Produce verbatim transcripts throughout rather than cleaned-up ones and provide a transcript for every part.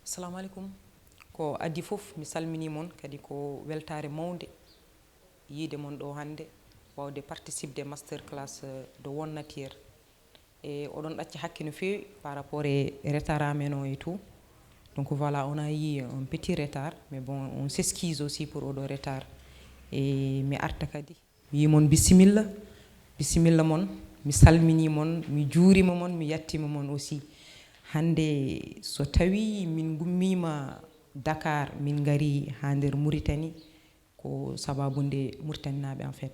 Assalamu alaikum. Ko adii fof, mi salminii mon, kadi ko weltaare mawnde yiyde mon ɗo hannde, waawde participde master class, euh, de Won Natier. E oɗon ɗacca hakke no feewi par rapport e retard amen o et tout. Donc voilà, on a eu un petit retard, mais bon, on s'excuse aussi pour oɗo retard. E mi arta kadi. Mi wiyi mon bisimilla, bisimilla mon, mi salminii mon, mi juuriima mon, mi yettiima mon aussi. Hannde so tawii min ngummiima Dakar, min ngarii haa nder Mauritanie, ko sabaabu nde Mauritanie naaɓe en fait.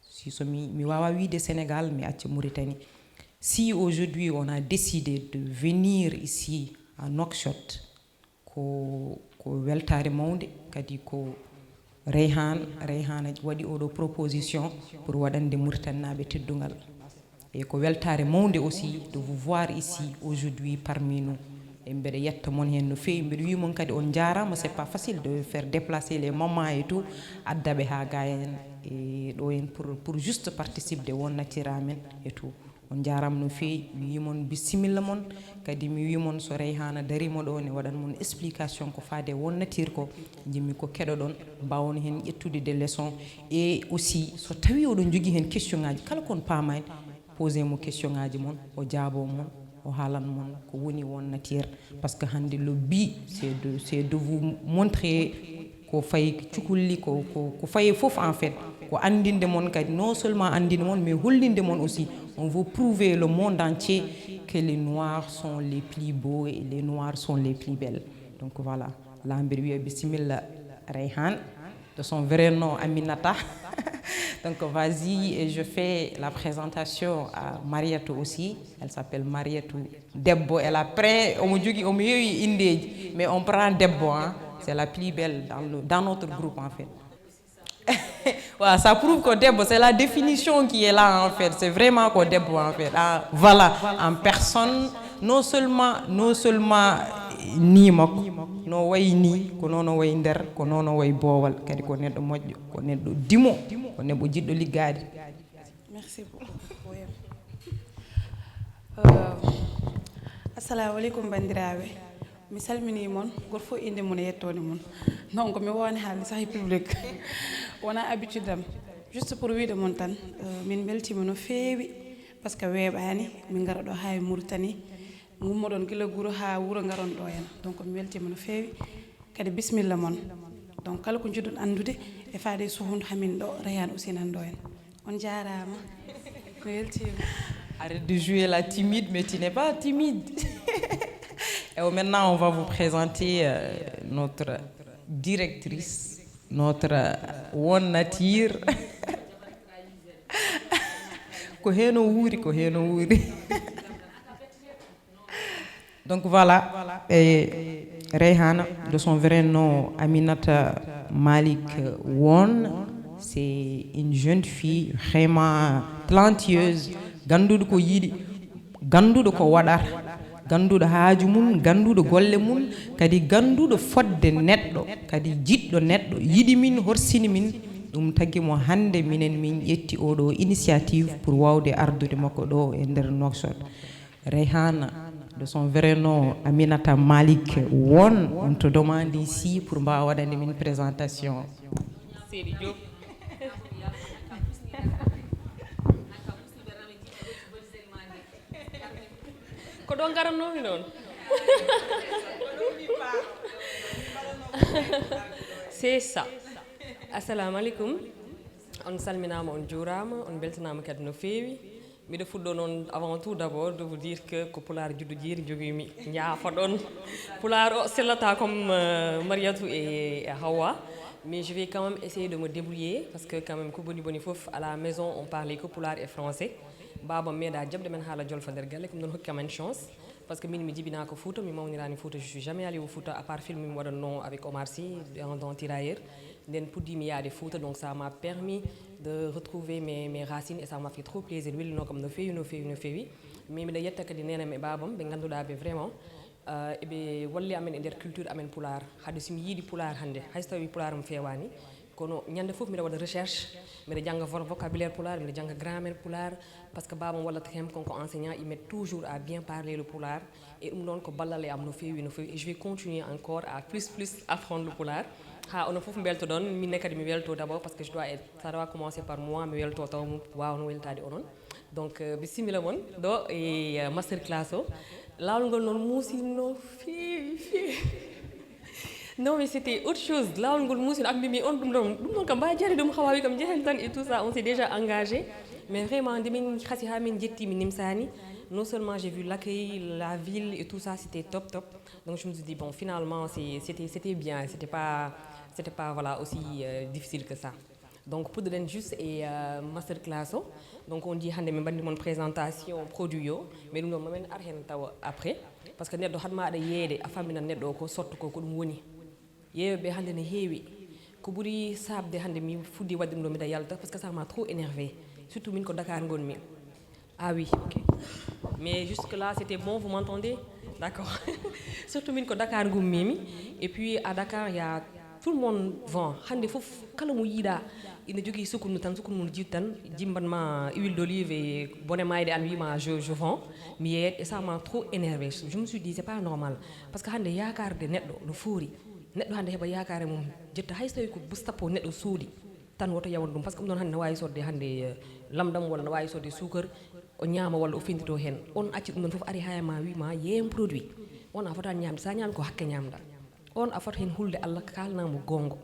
Si so mi, mi waawaa wiyde Sénégal, mi acca Mauritanie. Si aujourd'hui on a décidé de venir ici à Nouakchott, ko, ko weltaare mawnde, kadi ko Rayhan, Rayhana waɗi oɗo proposition pour waɗande Mauritanie naaɓe teddungal. E ko weltaare mawnde aussi de vous voir ici aujourd'hui parmi nous. E mbeɗa yetta mon heen no feewi, mbeɗa wiya mon kadi on njaaraama, c'est pas facile de faire déplacer les mamans et tout, adda ɓe haa ga heen e ɗo heen pour, pour juste participer de Won Natier amen et tout. On njaaraama no feewi, mi wiyi mon bisimilla mon, kadi mi wiyi mon so Rayhana dariima ɗo ne waɗan mon explication ko faade e Won Natier ko, njimmi ko keɗoɗon, mbaawon heen ƴettude des leçons. Et aussi so tawii oɗon njogii heen question ngaaji, kala kon paamaani, posez mo question ngaaji mon, o jaabo mon, o haalan mon ko woni Won Natier. Parce que hannde le but, c'est de, c'est de vous montrer ko fayi cukalel, ko, ko, ko fayi fof en fait. Ko anndinde mon kadi, non seulement anndinde mon, mais hollinde mon aussi. On veut prouver le monde entier que les Noirs sont les plus beaux et les Noirs sont les plus belles. Donc voilà, la mbeɗa wiya bisimilla Rayhan, de son vrai nom Aminata. Donc vas-y, et je fais la présentation à Mariatou aussi. Elle s'appelle Mariatou Debbo. Elle a pris, omo jogii, omo yeewi indeeji, mais on prend Debbo, hein. C'est la plus belle dans le, dans notre groupe en fait. Voilà, ça prouve que Debbo, c'est la définition qui est là en fait. C'est vraiment que Debbo en fait. Ah, voilà, en personne, non seulement, non seulement ni makko, no wayi ni, ko noon o wayi nder, ko noon o wayi boowal, kadi ko neɗɗo moƴƴo, ko neɗɗo dimo, ko neɗɗo jiɗɗo liggaade. Merci beaucoup. Euh, Assalamu alaikum banndiraaɓe. Mi salminii mon, gooto fof innde mum e yettoode mum. Donc mi waawani haalde saha e public. Wonaa habitude am. Juste pour wiyde mon tan, euh, min mbeltiima no feewi, parce que weeɓaani min ngara ɗo haa e Mauritanie. Ngummoɗon gila guro haa wuro ngaron ɗo heen. Donc mi weltiima no feewi. Kadi bisimilla mon. Donc kala ko njiɗɗon anndude e faade e suhundu hamin ɗo, Rayhan aussi nan ɗo heen. On njaaraama. Mi weltiima. Arrête de jouer la timide, mais tu n'es pas timide. Et maintenant, on va vous présenter, euh, notre directrice, notre, euh, Won Natier. Ko heen o wuuri, ko heen o wuuri. Donc voilà, et Rayhana, de son vrai nom Aminata Malik Won, c'est une jeune fille vraiment talentueuse, gannduɗo ko yiɗi, gannduɗo ko waɗata, gannduɗo haaju mum, gannduɗo golle mum, kadi gannduɗo fodde neɗɗo, kadi jiɗɗo neɗɗo, yiɗi min, horsini min. Ɗum tagi mo hannde minen min ƴetti oɗo initiative pour waawde ardude makko ɗo e nder Nouakchott. Rayhana, de son vrai nom Aminata Malik Won, on te demande ici pour mbaawa waɗande min présentation. Seydi Diop. Ko ɗo ngarannomi noon. C'est ça. Assalamu alaikum. On salminaama, on juuraama, on mbeltanaama kadi no feewi. Miɗo fuɗɗo noon, avant tout d'abord, de vous dire que ko pulaar juddu jeeri njogimi, njaafoɗon. Pulaar o sellata comme, euh, Mariatou et, et Hawa, mais je vais quand même essayer de me débrouiller, parce que quand même ko boni boni fof, à la maison on parlait que pulaar et français. Baaba meeɗa jaɓde men haala jolfa nder galle, ko ɗum ɗon hokki amen chance, parce que min mi jibinaaka Fouta, mi mawniraani Fouta, je suis jamais allée au Fouta, à part film mi waɗatnoo avec Omar Sy dans, dans Tirailleurs. Nden puɗɗiimi yaade Fouta, donc ça m'a permis de retrouver mes, mes racines et ça m'a fait trop plaisir, wellinoo kam no feewi, no feewi, no feewi. Mais miɗa yetta kadi neenam e baabam, ɓe ngannduɗaa ɓe vraiment, euh, eɓe walli amen e nder culture amen pulaar. Haade so mi yiɗi pulaar hannde, hay so tawi pulaar am feewaani, Kono ñande fof mbiɗa waɗa recherche, mbiɗa jannga vo- vocabulaire pulaar, mbiɗa jannga grammaire pulaar, parce que baabam wallata kam, kanko enseignant, il met toujours à bien parler le pulaar. Et ɗum ɗoon ko ballal e am no feewi, no feewi. Et je vais continuer encore à plus plus apprendre le pulaar. Ha onon fof mbeltoɗon, min ne kadi mi welto d'abord, parce que je dois être, ça doit commencer par moi, mi welto taw mo waawno weltaade onon. Donc euh, bisimilla mon ɗo e euh, master class o. Laawol ngol noon muusi no feewi feewi. Non mais c'était autre chose, laawol ngol muusi no, ak mbimi on ɗum ɗon, ɗum ɗon kam mbawi jari ɗum, hawawi kam jehen tan et tout ça, on s'est déjà engagé. Mais vraiment nde min kasi ha min jetti, mi nimsani. Non seulement j'ai vu l'accueil, la ville et tout ça, c'était top top. Donc je me suis dit bon, finalement c'est- c'était c'était bien, c'était pas c'était pas voilà aussi euh, difficile que ça. Donc puɗɗoɗen juste e euh, master class o. Donc on dit hannde min mbaɗni mon présentation produit o, mais ɗum ɗo mamin ar heen tawa après, parce que neɗɗo haɗma aɗa yeeyde a famminat neɗɗo o ko sorte ko ko ɗum woni. Yeeyooɓe hannde ne heewi. Ko ɓuri saabde hannde mi fuɗɗi waɗde ɗum ɗo mbiɗa yalta, parce que ça m'a trop énervé, surtout min ko Dakar ngonmi. Ah oui, ok. Mais jusque là c'était bon, vous m'entendez? D'accord. Surtout min ko Dakar ngummimi. Et puis à Dakar il y a tout le monde vend. Hannde fof kala mo yiiɗa ina jogii sukkundu tan, sukkundu mum jiit tan, jimbanma huile d'olive et bone mayde an wima je, je vends. Mi yeeyat et ça m'a trop énervé. Je me suis dit c'est pas normal, parce que hannde yaakaarde neɗɗo no foori. Neɗɗo hannde heɓa yaakaare mum jetta, hay so tawi ko bus sappo neɗɗo soodi tan woto yawon ɗum, parce que ɗum ɗon hannde no wawi sodde hannde euh, lamdam, walla no wawi sodde suukar, o ñaama walla o fendito heen. On acci ɗum ɗon fof ari haya ma wima yeeyam produit. On a fotani ñamde, sa ñaami ko hakke ñamda. On a fot heen hulde Allah, kalnamo gonga.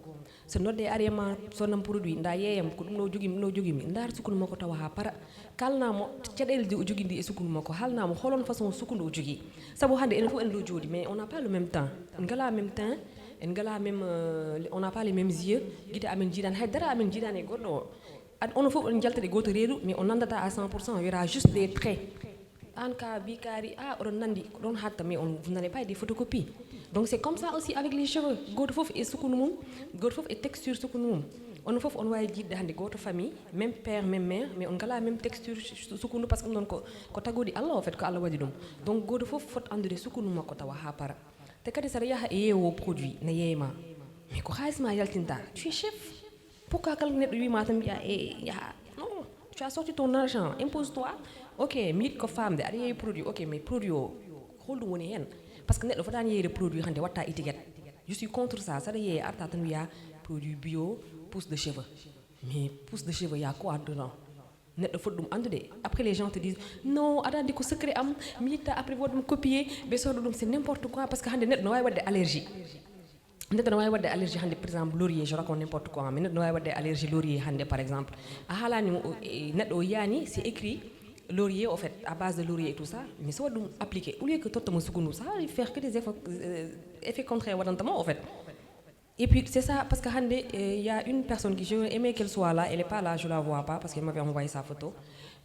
So nodde ari e ma sodnam produit, nda yeeyam ko ɗum ɗo jogimi, ɗum ɗo jogimi, ndar sukkundu makko tawa ha para. Kalnamo caɗele ɗe o jogui ndi e sukkundu makko, halnamo holon façon sukkundu o jogui. Saabu hande enen fof en ɗo jooɗi, mais on n'a pas le même temps, en ngala même temps, en ngala même euh, on n'a pas les mêmes yeux. Guite amen jiiɗani, haydara amen jiiɗani e goɗɗo o. Ad- onon fof on jaltat e goto reedu, mais on nandata à cent pour cent, wiyata juste des traits. An ka bi kaari a oɗon nandi ko ɗon hatta, mais on vous n'avez pas des photocopies. Donc c'est comme ça aussi avec les cheveux, goto fof e sukkundu mum, goto fof e texture sukkundu mum. Onon fof on wawi jiiɗde hande goto famille, même père même mère, mais on ngala même texture su- sukkundu, parce que ɗum ɗon ko ko taguɗi Allah, en fait ko Allah waɗi ɗum. Donc goto fof fot andude sukkundu makko tawa ha para. Te kadi saɗa yaha e yeewo produit ne yeeyma, mais ko haalis ma yaltinta, tu es chef. Pourquoi kala neɗɗo wima tan mbiya e yaha, non, tu as sorti ton argent, impose toi. Ok, mi yiɗi ko famde, aɗa yeewi produit, ok, mais produit o holɗum woni hen? Parce que neɗɗo fotani yeeyde produit hande watta étiquette. Je suis contre ça. Saɗa yeeya arta tan wiya produit bio, pousse de cheveux. Mais pousse de cheveux, il y a quoi dedans? Neɗɗo foti ɗum andude. Après les gens te disent non, aɗa andi ko secret am, mi yitta après waɗa ɗum copier, ɓe sooda ɗum, c'est n'importe quoi. Parce que hande neɗɗo no wawi waɗde allergie. Neɗɗo no wawi waɗde allergie hande par exemple laurier, je raconte n'importe quoi, mais neɗɗo no wawi waɗde allergie laurier hande par exemple. A haalani mo o- e- neɗɗo o yiyani c'est écrit laurier, au fait à base de laurier et tout ça, mais so waɗi ɗum appliqué, au lieu que totta mo sukkundu, ça va lui faire que des effets euh, effet contraire waɗanta mo, au fait. Et puis c'est ça, parce que hande euh, il y a une personne qui, j'aurais aimé qu'elle soit là, elle est pas là, je la vois pas parce qu'elle m'avait envoyé sa photo.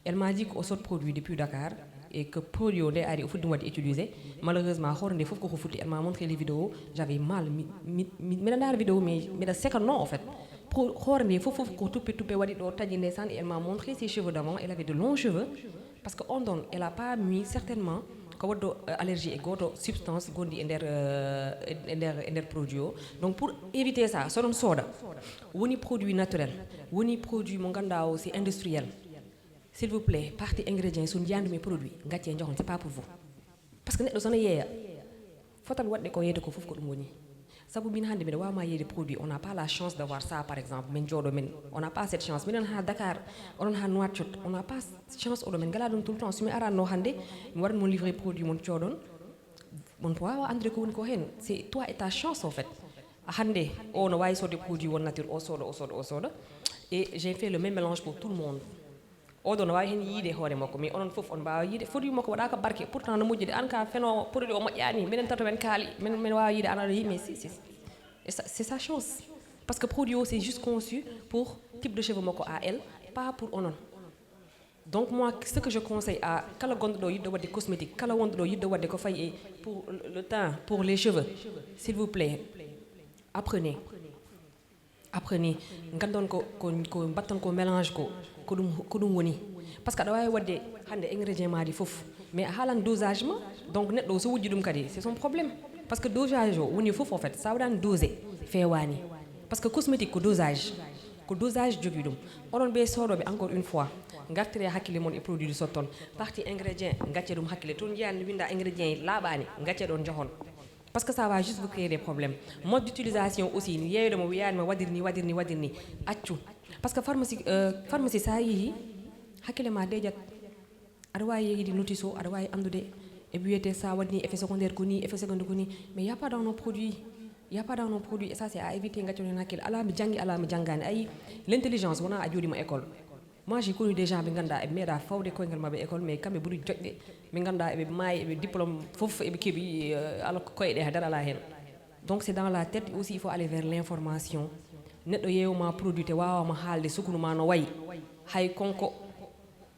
Elle m'a dit que o sot produit depuis Dakar et que produit o nde ari o fuɗɗi ɗum waɗde utilisé. Malheureusement hoore nde fof koko futti. Elle m'a montré les vidéos, j'avais mal. Mi- mi- mi- mbiɗa ndaara vidéo mais mbiɗa sekanno, en fait. Pour hoore nde fof fof ko tuppe tuppe waɗi ɗo taƴi ndeysaan. Et elle m'a montré ses cheveux d'avant, elle avait de longs cheveux. Parce que on ɗon elle a pas mis certainement ko waɗde euh, allergie e goto substance gonɗi e nder euh, e nder e nder produit o. Donc pour éviter ça, so oɗon sooda, woni produit naturel, woni produit mo ganduɗa o c'est industriel, s'il vous plaît, partie ingrédients, so on jiyani ɗum e produit, gacce e jahon, c'est pas pour vous. Parce que neɗɗo so no yeeya, fotan waɗde ko yeeyde ko fof ko ɗum woni. Saabu min hande mbiɗa wawma yeeyde produit, on n'a pas la chance d'avoir ça par exemple, min jooɗo min, on n'a pas cette chance. Minen ha Dakar, onon ha Nouakchott, on n'a pas chance oɗo, min ngala ɗum tout le temps. So mi aranno hande mi waɗan mon livrer produit mon, cooɗon, mon wawa andude ko woni ko hen. C'est toi et ta chance, en fait. Hande o no wawi sodde produit won nature, o sooda, o sooda, o sooda. Et j'ai fait le même mélange pour tout le monde. Oɗo no wawi hen yiide hoore makko, mais onon fof on mbawa yiide produit makko waɗaka barke, pourtant no moƴƴude. An ka feno produit o moƴƴani, minen tato men kaali, min min wawa yiide an aɗa yiimi. Si si. Et ça, c'est sa chance. Parce que produit o c'est juste conçu pour type de cheveux makko à elle, pas pour onon. Donc moi ce que je conseille à kala gonɗo ɗo yiɗɗo waɗde cosmétique, kala wonɗo ɗo yiɗɗo waɗde ko fayi e pour le teint, pour les cheveux, s'il vous plaît, apprenez. Apprenez, gandon ko ko ko mbatton ko mélange ko, ko ɗum ko ɗum woni. Parce que aɗa wawi waɗde hande ingrédient maji fof, mais a haalan dosage ma. Donc neɗɗo o so wujji ɗum kadi c'est son problème. Parce que dosage o woni fof, en fait sa waɗani dosé fewani. Parce que cosmétique ko dosage, ko dosage jogii ɗum. Oɗon ɓe soodooɓe, encore une fois, ngartire hakkille mon e produit ɗi sotton. Partie ingrédient, gacce ɗum hakkille. Toon njiyan winda ingrédient yi laaɓaani, gacce ɗon njohon. Parce que ça va juste vous créer des problèmes. Mode d'utilisation aussi, yeeyde mo wiyaani ma waɗir ni, waɗir ni, waɗir ni, accu. Parce que pharmacie, euh, pharmacie, sa yehi, hakkille ma deƴat. Aɗa waawi yeeyde notice o, aɗa waawi anndude e wiyete sa waɗi ni effet secondaire ko ni, effet secondaire ko ni. Mais y a pas dans nos produits. Y a pas dans nos produits. Et ça, c'est à éviter, gaccoɗen hakkille. Ala mi janngi, ala mi janngaani. Ayi, l'intelligence wona a jooɗima école. Moi, j'ai connu des gens ɓe ngannduɗaa eɓe meeɗa fawde koyngal maɓɓe école, mais kamɓe ɓuri joƴde. Ɓe ngannduɗaa eɓe maayi, eɓe diplôme fof eɓe keɓi, euh, alors que koyɗe hay dara ala heen. Donc c'est dans la tête aussi, il faut aller vers l'information. Neɗɗo yeewma produit te waawama haalde sukunu ma no wayi. Hay konko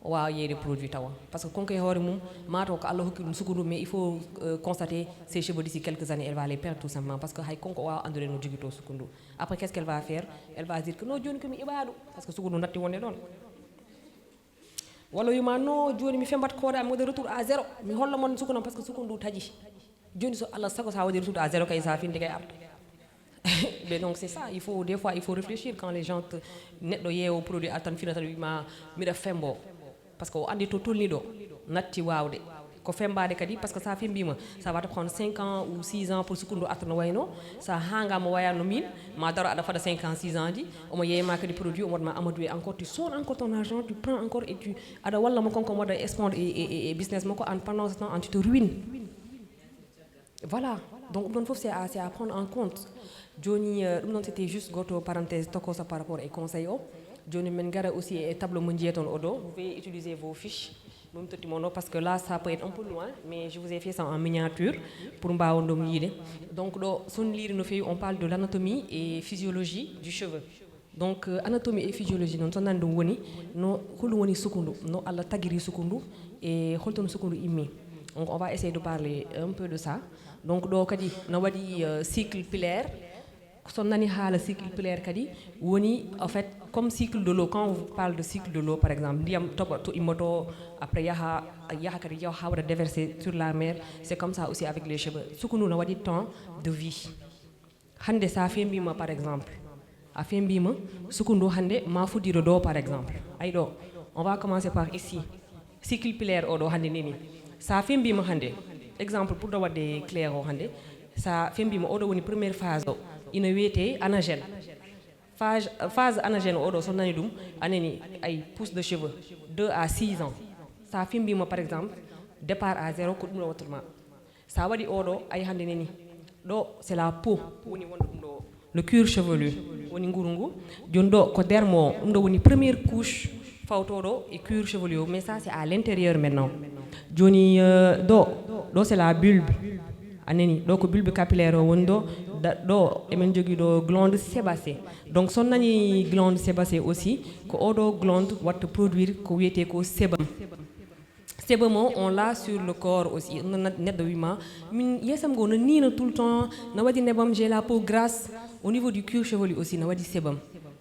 o waawa yeeyde produit tawa. Parce que konko e hoore mum, mataw ko Allah hokki ɗum sukunu, mais il faut, euh, constater ses cheveux d'ici quelques années, elle va les perdre tout simplement. Parce que hay konko o waawa anndude no jogito sukunu. Après, qu'est-ce qu'elle va faire? Elle va dire que non, jooni ko mi iɓaɗo, parce que sukunu natti wonde ɗon. Walla wima non, jooni mi fembat koode am, mi waɗa retour à zéro, mi holla mon sukunu am, parce que sukunu ndu taƴi. Jooni so Allah sago sa waɗi retour à zéro kay, sa finde kay arta. Mais donc c'est ça, il faut, des fois il faut réfléchir quand les gens te, neɗɗo yeewo produit a tan fina tan wima miɗa fembo. Parce que o andi to tolni ɗo, natti wawde. Ko fembaade kadi, parce que sa fembima, ça va te prendre cinq ans ou six ans pour sukunu ndu arta no wayno. Sa hangama wayano min, ma daro aɗa fada cinq ans, six ans ji, omo yeeyma kadi produit, omo waɗma amadou et encore, tu sors encore ton argent, tu prends encore et tu, aɗa walla mo konko, omo waɗa expand e, e, e, e business makko, en pendant ce temps, en tu te ruines. Voilà. Donc ɗum ɗon fof c'est à, c'est à prendre en compte. Joni, euh, ɗum ɗon c'était juste goto parenthèse tokosa par rapport e conseil o. Joni min ngara aussi e tableau mo njiyaton o ɗo. Vous pouvez utiliser vos fiches. Ɗum totti mon o, parce que là ça peut être un peu loin, mais je vous ai fait ça en miniature pour mbawon ɗum yiide. Donc ɗo son liiri no fewi, on parle de l'anatomie et physiologie du cheveu. Donc, euh, anatomie et physiologie noon, so nani ɗum woni, no, holɗum woni sukundu, no Allah tagiri sukundu, e holtono sukundu immi. Donc, on va essayer de parler un peu de ça. Donc, ɗo kadi no waɗi, euh, cycle pilaire. So nani haala cycle pilaire kadi, woni, en fait, comme cycle de l'eau, quand on parle de cycle de l'eau, par exemple, ndiyam toɓa to immoto, après yaha, yaha kadi yaha waɗa déversé sur la mer, c'est comme ça aussi avec les cheveux. Sukundu no waɗi temps de vie. Hannde sa fembima, par exemple, a fembima, sukundu hannde ma fuddiro ɗo, par exemple. Ay ɗo, on va commencer par ici. Cycle pilaire o ɗo hannde neni. Sa fembima hannde, exemple pour ɗo waɗde clair o hannde, sa fembima, oɗo woni première phase o, ina wiyete anagène. Phase, phase anagène o ɗo, so nani ɗum, a nani ay pousse de cheveux, deux à six ans. Sa fembima, par exemple, départ à zéro, ko ɗum ɗo wattuma. Sa waɗi oɗo, ay hannde neni. Ɗo, c'est la peau. Woni wonde ɗum ɗo. Le cuir chevelu. Woni nguru ngu. Joni ɗo, ko derme o. Ɗum ɗo woni première couche fawtoɗo e cuir chevelu o. Mais ça, c'est à l'intérieur maintenant. Joni, euh, ɗo, ɗo, c'est la bulbe. A nani, ɗo ko bulbe capillaire o woni ɗo. Da-, ɗo, emin jogii ɗo glande sébacée. Donc, so nani glande sébacée aussi, ko oɗo glande watta produire ko wiyete ko sébum. Sébum o, on l'a sur le corps aussi. No na-, neɗɗo wima, min yeesam ngo no nina tout le temps, no waɗi nebam, j'ai la peau grasse. Au niveau du cuir chevelu aussi, no waɗi sébum.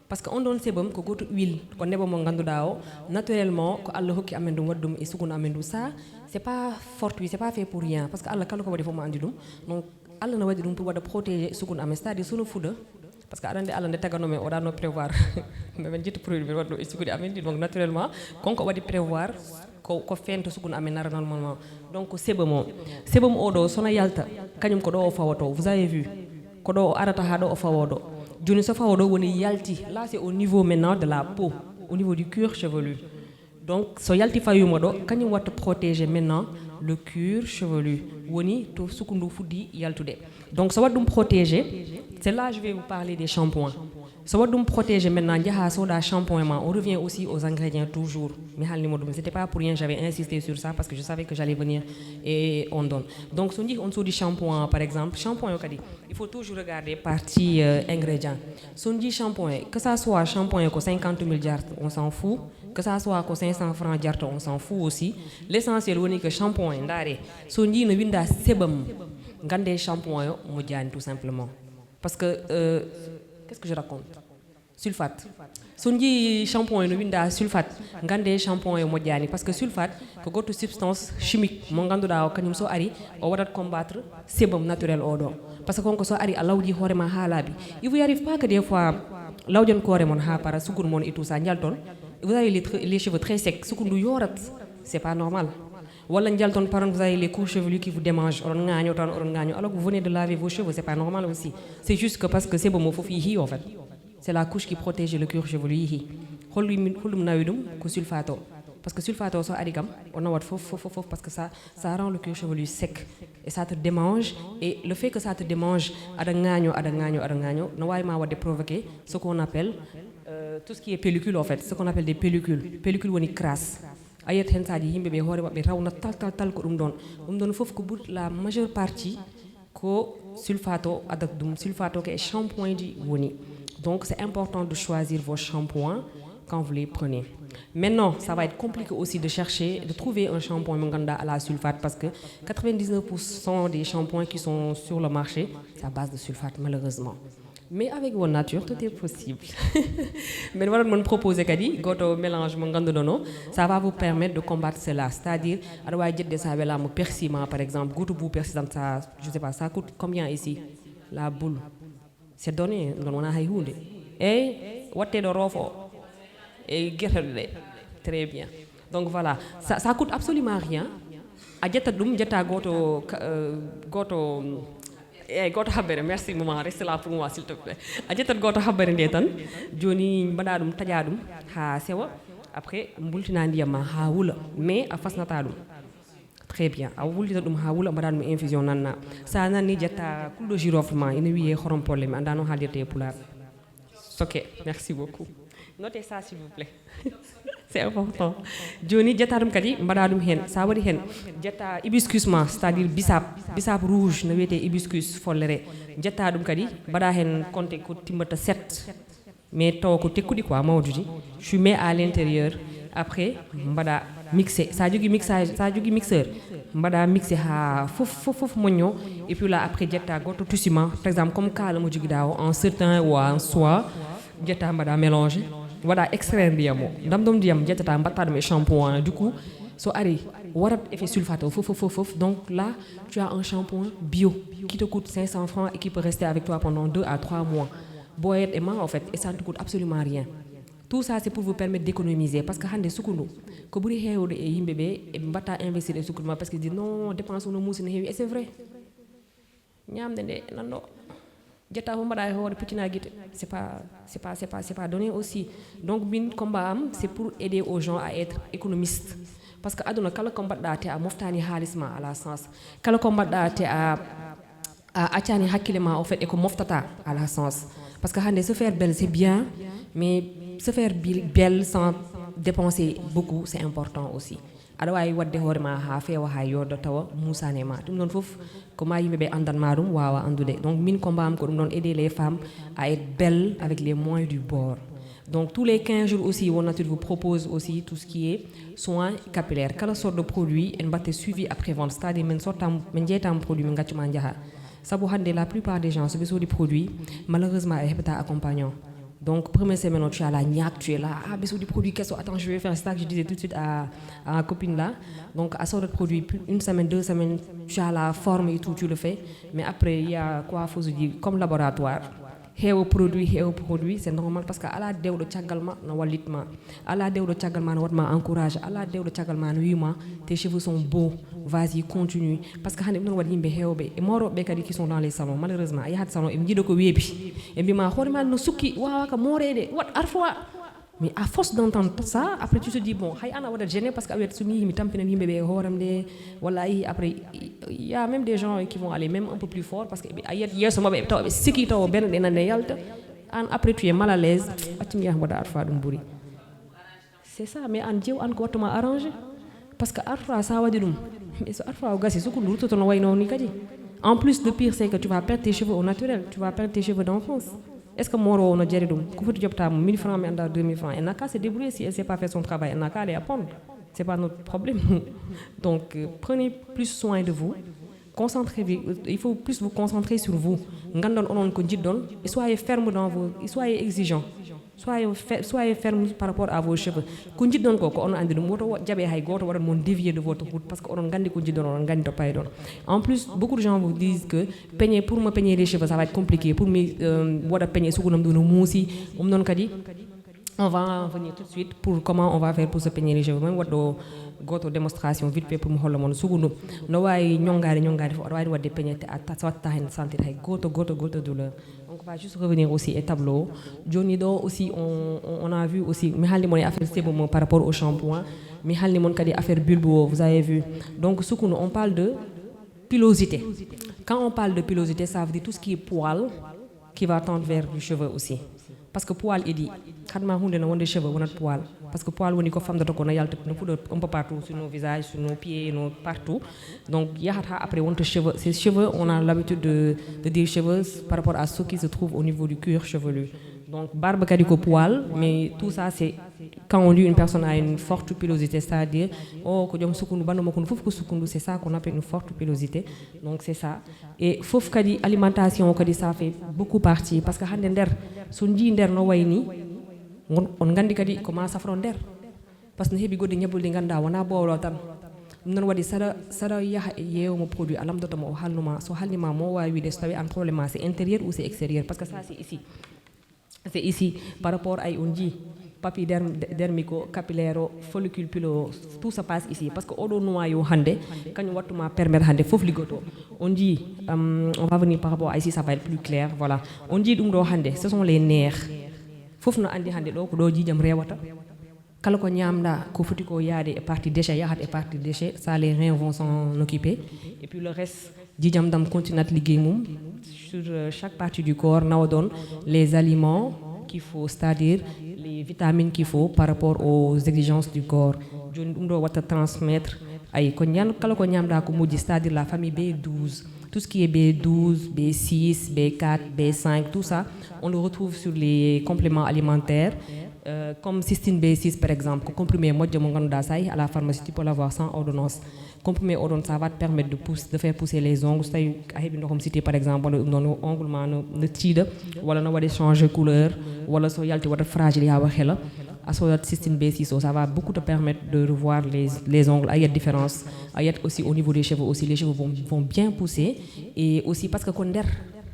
Parce que on ɗon sébum ko goto huile, ko nebam mo ngannduɗaa o, naturellement, ko Allah hokki amen ɗum, waɗi ɗum e sukunu amen ɗum. Ça, c'est pas fortuit, c'est pas fait pour rien. Parce que Allah kala ko waɗi fof mo andi ɗum. Donc, Allah no waɗi ɗum pour waɗa protéger sukunu amen. C'est-à-dire, sono fuɗa, parce que aɗa andi Allah nde tagano men, o ɗa no prévoir. Meɗen ƴetta produit, men waɗa ɗum e sukunu amen ɗi. Donc, naturellement, konko waɗi prévoir ko, ko fento sukunu amen nara normalement. Donc, ko sébum o. Sébum o ɗo, sono yalta, kañum ko ɗo o fawoto. Vous avez vu? Ko ɗo o arata ha ɗo o fawo ɗo. Joni so fawo ɗo woni yalti. Là, c'est au niveau maintenant de la peau, au niveau du cuir chevelu. Donc, so yalti fawima ɗo, kañum watta protéger maintenant le cuir chevelu. Woni to sukundu fuddi yaltude. Donc, so waɗi ɗum protéger, c'est là je vais vous parler des shampoings. So waɗi ɗum protéger maintenant, jaha soda shampoing ma, on revient aussi aux ingrédients toujours. Mi haalnima ɗum, c'était pas pour rien, j'avais insisté sur ça parce que je savais que j'allais venir et on donne. Donc, so jeehi on sodi shampoing, par exemple, shampoing o kadi, il faut toujours regarder partie, euh, ingrédient. So jeehi shampoing, que ça soit shampoing ko cinquante mille jarta, on s'en fout. Que ça soit ko cinq cents francs jarta, on s'en fout aussi. L'essentiel woni que shampoing, ndaare, so jeehi no winda sébum, gande shampoing o moƴƴani tout simplement. Parce que, euh, qu'est-ce que je raconte? Sulfate. So jeehi shampoing no winda sulfate, gande shampoing o moƴƴani. Parce que sulfate ko goto substance chimique mo ngannduɗaa o, kañum so ari, o waɗat combattre sébum naturel o ɗo. Parce que kon ko so ari a lawƴi hoore ma ha laaɓi. Il vous arrive pas que des fois lawƴon koore mon ha para, sukun mon et tout ça, njalton, vous avez les, tr- les cheveux très secs, sukun ndu yorat. C'est pas normal. Wala njalton paran, vous avez les cours chevelus qui vous démangent, oɗon ŋaaño tan, oɗon ŋaaño, alors que vous venez de laver vos cheveux. C'est pas normal aussi. C'est juste que parce que sebo mo fof yeehi, en fait, c'est la couche qui protège le cuir chevelu yeehi. Holɗum holɗum nawi ɗum? Ko sulfate o. Parce que sulfate o so ari kam, o nawat fof fof fof fof, parce que ça, ça rend le cuir chevelu sec et ça te démange. Et le fait que ça te démange, aɗa ŋaaño, aɗa ŋaaño, aɗa ŋaaño, no wawi ma wadde provoquer ce qu'on appelle, euh, tout ce qui est pellicule, en fait, ce qu'on appelle des pellicules. Pellicule woni crasse. A yiyat hen saaji yimɓe ɓe hoore maɓɓe rawna tal tal tal, ko ɗum ɗon. Ɗum ɗon fof ko ɓuri, la majeure partie ko sulfate o addat ɗum. Sulfate o ko e shampoing ji woni. Donc c'est important de choisir vos shampoings quand vous les prenez. Maintenant, ça va être compliqué aussi de chercher, de trouver un shampoing mo ganduɗa ala sulfate, parce que quatre-vingt-dix-neuf pour cent des shampoings qui sont sur le marché, c'est à base de sulfate, malheureusement. Mais avec votre nature, tout est possible. Mais voilà, mon proposer kadi goto mélange mo ganduɗon o, ça va vous permettre de combattre cela. C'est-à-dire, aɗa wawi ƴettude sa welama persil ma, par exemple, goto bu persil tan, ça, je sais pas, ça coûte combien ici? La boule. C'est donné, ɗum ɗon wona hay hunde. Eyyi, watte ɗo roofo o. Eyyi, guerte ɗe. Très bien. Donc voilà, ça, ça coûte absolument rien. A ƴetta ɗum, ƴetta goto, ka- euh, goto, eyyi, goto habbere. Merci maman, reste là pour moi s'il te plaît. A ƴettat goto habbere nde tan. Joni mbaɗa ɗum, taƴa ɗum ha sewa. Après, bultina ndiyam ma ha wula. Mais a fasnata ɗum. Très bien. A wullita ɗum ha wula, mbaɗa ɗum infusion, nanna. Sa nanni, ƴetta clou de girofle ma, ina wiye horom polle, mi anda no haalirte e pulaar. Ok, merci beaucoup. Notez ça, s'il vous plaît. C'est important. Joni ƴetta ɗum kadi, mbaɗa ɗum hen. Sa waɗi hen, ƴetta hibiscus ma, c'est-à-dire bissap, bissap rouge, no wiyete hibiscus follere. Ƴetta ɗum kadi, mbaɗa hen, compte ko timmata sept. Mais tawa ko tekkuɗi quoi, mawduɗi. Tu mets à l'intérieur, après mbaɗa mixé. Sa jogui mixage, sa jogui mixeur, mbaɗa mixé ha fof fof fof moñño. Et puis là, après, ƴetta goto tissu ma, par exemple, comme kala mo joguiɗa o, en satin ou en soie, ƴetta mbaɗa mélangé, waɗa extraire ndiyam o, dam ɗum ndiyam, ƴettata mbatta ɗum e shampoing. Du coup, so ari, warat effet sulfate o fof fof fof fof. Donc là, tu as un shampoing bio qui te coûte cinq cents francs et qui peut rester avec toi pendant deux à trois mois. Boyet e ma, en fait, et ça ne te coûte absolument rien. Tout ça, c'est pour vous permettre d'économiser, parce que hande sukundu, ko ɓuri heewde e yimɓe ɓe, e mbatta investir e sukundu ma, parce que dit non, dépense o no muusi, no heewi. Et c'est vrai. Ñamde nde nanɗo, ƴetta fof mbaɗa e hoore, puccina guite. C'est pas, c'est pas, c'est pas, c'est pas donné aussi. Donc min, combat am, c'est pour aider aux gens à être économistes. Parce que aduna, kala ko mbaɗɗa te a moftani haalis ma, ala sens. Kala ko mbaɗɗa te a, a accani hakkille ma, au fait, e ko moftata, ala sens. Parce que hande, se faire belle, c'est bien, mais se faire bi- belle sans dépenser beaucoup, c'est important aussi. Aɗa wawi wadde hoore ma ha feewa, ha yooda, tawa musani e ma. Ɗum ɗon fof ko ma yimɓe ɓe andan ma ɗum, wawa andude. Donc min, combat am ko ɗum ɗon, aider les femmes à être belles avec les moyens du bord. Donc tous les quinze jours aussi, Won Nature vous propose aussi tout ce qui est soin capillaire. Kala sorte de produit, en mbatte suivi après vente, c'est-à-dire min sottam, min jeytam produit, min gaccuma jaaha. Sabu hande, la plupart des gens, so ɓe soodi produit, malheureusement, ɓe heɓata accompagnant. Donc première semaine o, tu as la niaque, tu es là, ah, ɓe soodi produit kesso, attends, je vais faire ça, que je disais tout de suite à, à ma copine là. Donc a soodat produit, plus une semaine, deux semaines, tu as la forme et tout, tu le fais. Mais après, il y a coiffeuse uji comme laboratoire. Heewa produit, heewa produit, c'est normal, parce que ala dewɗo caggal ma no wallit ma. Ala dewɗo caggal ma no waɗ ma encourage. Ala dewɗo caggal ma no wiima, tes cheveux sont beaux, vas-y, continue. Parce que hande ɗum ɗon waɗi yimɓe heewɓe e mooroɓe ɓe kadi qui sont dans les salons. Malheureusement, a yahat salon, eɓe jiiɗa ko weebi. Ɓe mbima hoore ma no sukki, wawa ka mooreede, waɗ arfo wa. Mais à force d'entendre ça, après tu te dis, bon, hay an a waɗat gêné, parce que a wiyat so mi yeehi mi tampinan yimɓe ɓe e hooram nde, walla a yeehi après, il y a même des gens qui vont aller même un peu plus fort, parce que ɓe, a yiyat yeeso maɓɓe, tawa ɓe siki, tawa bene ɗe nande yalta. An après tu es mal à l'aise, accu mi yaha mbaɗa arfa, ɗum ɓuri. C'est ça, mais an jeew an ko wattuma arrangé. Parce que arfa sa waɗi ɗum, mais so arfa o gasi, sukundu ruttoto no wayno ni kadi. En plus, le pire, c'est que tu vas perdre tes cheveux au naturel, tu vas perdre tes cheveux d'enfance. Est-ce que moorowo o no jari ɗum? Ko foti joɓta mo mille francs, mi anda deux mille francs. Elle n'a qu'à se débrouiller, si elle sait pas faire son travail, elle n'a qu'à aller apprendre. C'est pas notre problème. Donc euh, prenez plus soin de vous. Concentrez, il faut plus vous concentrer sur vous. Gandon onon ko jiɗɗon, et soyez ferme dans vos, et soyez exigeant. Soyez, fe- soyez ferme par rapport à vos cheveux. Ko njiɗɗon ko, ko onon anndi ɗum. Woto wa- jaɓe hay gooto waɗan mon dévier de votre route, parce que onon nganndi ko njiɗɗon, onon nganndi to payɗon. En plus, beaucoup de gens vous disent que peigner, pour me peigner les cheveux, ça va être compliqué. Pour mi euh, waɗa peigner sukunam ɗum no muusi. Ɗum noon kadi, on va en venir tout de suite pour comment on va faire pour se peigner les cheveux. Même waɗɗo gooto démonstration vite fait pour mi holla mon sukundu. No waawi ñongaade, ñongaade fof, aɗa waawi waɗde peigner, te a ta- watta heen sentir hay gooto, gooto, gooto douleur. Donc, on va juste revenir aussi e tableau. Joni ɗo aussi, on, on- on a vu aussi, mi haalni mon e affaire sébum par rapport au shampoing. Mi haalni mon kadi affaire bulbe o, vous avez vu. Donc, sukundu, on parle de pilosité. Quand on parle de pilosité, ça veut dire tout ce qui est poil qui va tendre vers du cheveu aussi. Parce que poil idi, xatma hunde no wonde cheveux wonat poil. Parce que poil woni ko famdata ko no yalta, no fuɗa un peu partout, sur nos visages, sur nos pieds, nos partout. Donc, yahat ha après wonta cheveux. Ces cheveux, on a l'habitude de, de dire cheveux par rapport à ce qui se trouve au niveau du cuir chevelu. Donc, barbe kadi ko poil, mais tout ça, c'est quand on dit une personne a une forte pilosité, c'est-à-dire, oh, ko joom sukundu, banndo makko ndu fof ko sukundu, c'est ça qu'on appelle une forte pilosité. Donc, c'est ça. Et fof kadi, alimentation o kadi, ça fait beaucoup partie. Parce que hannde nder, so njii nder no wayi ni, on, on nganndi kadi ko ma safro nder. Parce que no heɓi goɗɗi ñabbuli ɗi ngannduɗaa wonaa boowlo tan. Ɗum noon waɗi saɗa, saɗa yaha e yeewo mo produit a lamdoto mo o halnuma. So halnima mo waawi wiide so tawi an problème ma c'est intérieur ou c'est extérieur. Parce que ça c'est ici. C'est ici par rapport ay on njii. Papi derm- dermico, capillaire o, follicule pilo, tout se passe ici. Parce que oɗo noyau hannde, kañum wattuma permettre hannde fof liggoto. On njii, euh, on va venir par rapport à ici, ça va être plus clair. Voilà. On njii ɗum ɗo hannde, ce sont les nerfs. Fof no anndi hannde ɗo ko ɗo jiijam rewata. Kala ko ñamɗa ko foti ko yaade e partie déchet, yahat e partie déchet, ça les reins vont s'en occuper. Et puis le reste, jiijam dam continuat liggéey mum sur euh, chaque partie du corps, nawa ɗon les aliments qu'il faut, c'est-à-dire les vitamines qu'il faut par rapport aux exigences du corps. Joni ɗum ɗo watta transmettre ay ko ñan kala ko ñamɗa ko moƴƴi, c'est-à-dire la famille B douze, tout ce qui est B douze, B six, B quatre, B cinq, tout ça, on le retrouve sur les compléments alimentaires. Euh, comme cystine B six par exemple, ko comprimé moƴƴo mo ngannduɗaa, ça y est, à la pharmacie tu peux l'avoir sans ordonnance. Comprimé o ɗon, ça va te permettre de pousse, de faire pousser les ongles. So tawi a heɓi ndokom cité par exemple, walla ɗum ɗon ongle ma no, no tiiɗa, walla no waɗi changer couleur, walla so yalti waɗat fragile, yawa hela. A sodat cystine B six o, ça va beaucoup te permettre de revoir les, les ongles, a yiyat différence. A yiyat aussi au niveau des cheveux aussi, les cheveux vont, vont bien pousser. Et aussi parce que ko nder,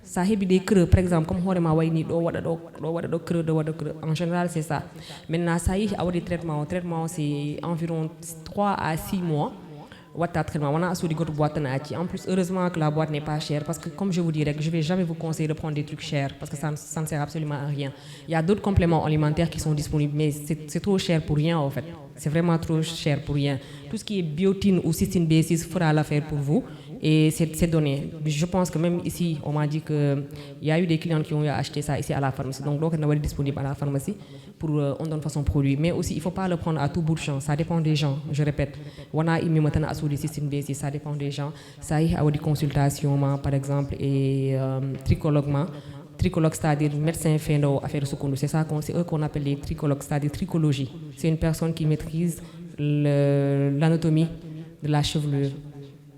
sa heɓi des creux par exemple, comme hoore ma wayni ɗo waɗa ɗo, ɗo waɗa ɗo creux, ɗo waɗa creux, en général c'est ça. Maintenant sa yehi a waɗi traitement o, traitement o c'est environ trois à six mois. Watta traitement, wona a soodi goto boîte tan a acci. En plus, heureusement que la boîte n'est pas chère, parce que comme je vous dis rek, je vais jamais vous conseiller de prendre des trucs chers, parce que ça, ne- ça ne sert absolument à rien. Il y a d'autres compléments alimentaires qui sont disponibles, mais c'est c'est trop cher pour rien en fait. C'est vraiment trop cher pour rien. Tout ce qui est biotine ou cystine B six fera l'affaire pour vous. Et c'est c'est donné. Je pense que même ici, on m'a dit que il y a eu des clients qui ont eu à acheter ça ici à la pharmacie. Donc, donc, on est disponible à la pharmacie pour euh, on donne façon produit. Mais aussi, il ne faut pas le prendre à tout bout de champ. Ça dépend des gens, je répète. Wona immi mo tan a soodi cystine B six, ça dépend des gens. Ça y est, a waɗi consultation ma, par exemple, et euh, tricologue ma. Tricologue, c'est-à-dire médecin fendo affaire sukundu. C'est ça, qu'on- c'est eux qu'on appelle les tricologues, c'est-à-dire tricologie. C'est une personne qui maîtrise le- l'anatomie de la chevelure.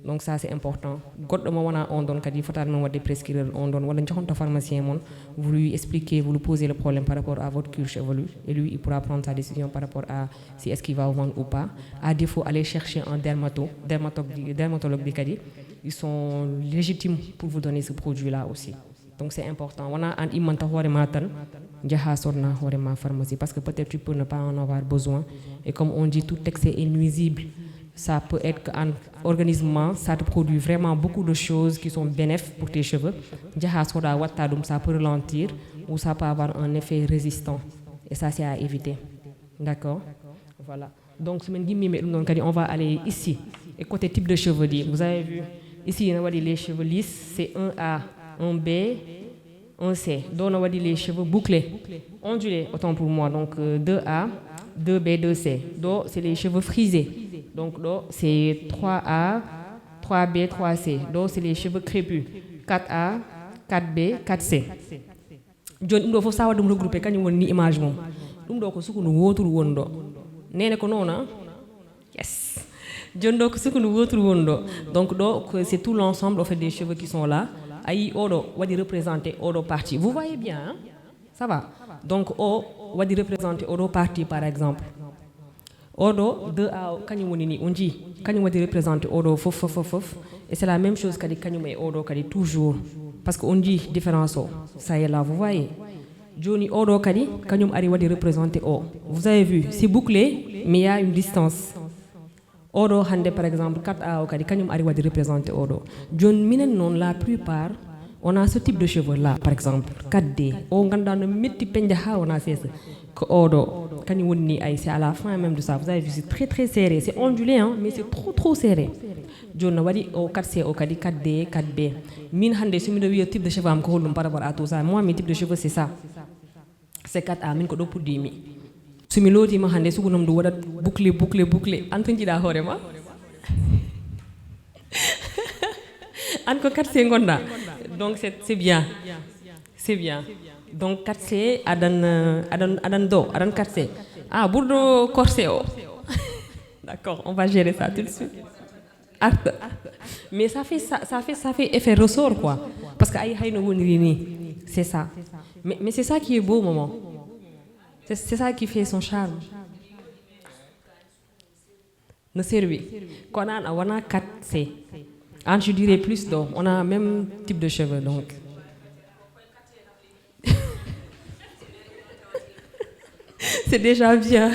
Donc ça c'est important. Goɗɗo mo wona on ɗon kadi fotani mon waɗde prescrire on ɗon, walla jahon to pharmacien mon, vous lui expliquez, vous lui posez le problème par rapport à votre cuir chevelu, et lui il pourra prendre sa décision par rapport à si est-ce qu'il va vous vendre ou pas. À défaut, allez chercher un dermato, dermatologue, dermatologue ɗi kadi, ils sont légitimes pour vous donner ce produit-là aussi. Donc c'est important. Wona an immanta hoore ma tan, jaha sodna hoore ma pharmacie, parce que peut-être tu peux ne pas en avoir besoin. Et comme on dit, tout excès est nuisible. Ça peut être qu'un organisme, ça te produit vraiment beaucoup de choses qui sont bénéfiques pour tes cheveux. Jaha soda watta ɗum, ça peut ralentir ou ça peut avoir un effet résistant. Et ça, c'est à éviter. D'accord? Voilà. Donc, si min gimmi mais ɗum noon kadi, on va aller ici. Et côté type de cheveux, dit, vous avez vu, ici, on a dit les cheveux lisses, c'est un A, un B, un C. Donc, on a dit les cheveux bouclés, ondulés, autant pour moi. Donc, euh, deux A, deux B, deux C. Donc, c'est les cheveux frisés. Donc, donc c'est trois A, trois B, trois C. Donc, c'est les cheveux crépus. Quatre A, quatre B, quatre C. Joni ɗum ɗo fof sa waɗi ɗum regroupé, kañum woni ni image mum. Ɗum ɗo ko sukundu woturu woni ɗo. Nene ko noon a? Yes. Joni ɗo ko sukundu woturu woni ɗo. Donc ɗo ko- c'est tout l'ensemble au fait des cheveux qui sont là. Ayi oɗo waɗi représenté oɗo partie. Vous voyez bien, hein? Ça va. Donc o waɗi représenté oɗo partie par exemple. Oɗo deux a o kañum woni ni, on jii, kañum waɗi représenté oɗo fof fof fof fof. Et c'est la même chose kadi kañum e oɗo kadi toujours, parce que on jii différence o. Ça y est là, vous voyez. Joni oɗo kadi kañum ari waɗi représenté o. Vous avez vu, c'est bouclé, mais il y a une distance. Oɗo hannde par exemple quatre a o kadi kañum ari waɗi représenté oɗo. Joni minen noon la plupart on a ce type de cheveux là, par exemple quatre d, o ngannduɗaa no metti peñde haa wona seesa. Ko oɗo kañum woni ni, ay, c'est à la fin même de ça, vous avez vu, c'est très très serré, c'est ondulé, hein, mais c'est trop trop serré. Joni no waɗi o quatre c o kadi quatre d, quatre b. Min hannde so miɗo wiya type de cheveux am ko holɗum par rapport à tout ça, moi mes types de cheveux c'est ça. C'est quatre a, min ko ɗo puɗɗimi. So mi lootima hannde, sukunam ndu waɗat bouclé bouclé bouclé, an to jiiɗa hoore ma. An ko quatre c ngonɗa. Donc c'est c'est bien. C'est bien. Donc quatre c aɗan, euh, aɗan aɗan do aɗan quatre c. Ah, ɓurɗo corset o. D'accord, on va gérer ça tout de suite. Arta. Mais ça fait ça, ça fait ça fait effet ressort quoi. Parce que ay, hayno woniri ni. C'est ça. Mais mais c'est ça qui est beau, maman. C'est c'est ça qui fait son charme. No servi. Kono an a wona quatre c. An, je dirais plus do, on a même type de cheveux donc. C'est déjà bien.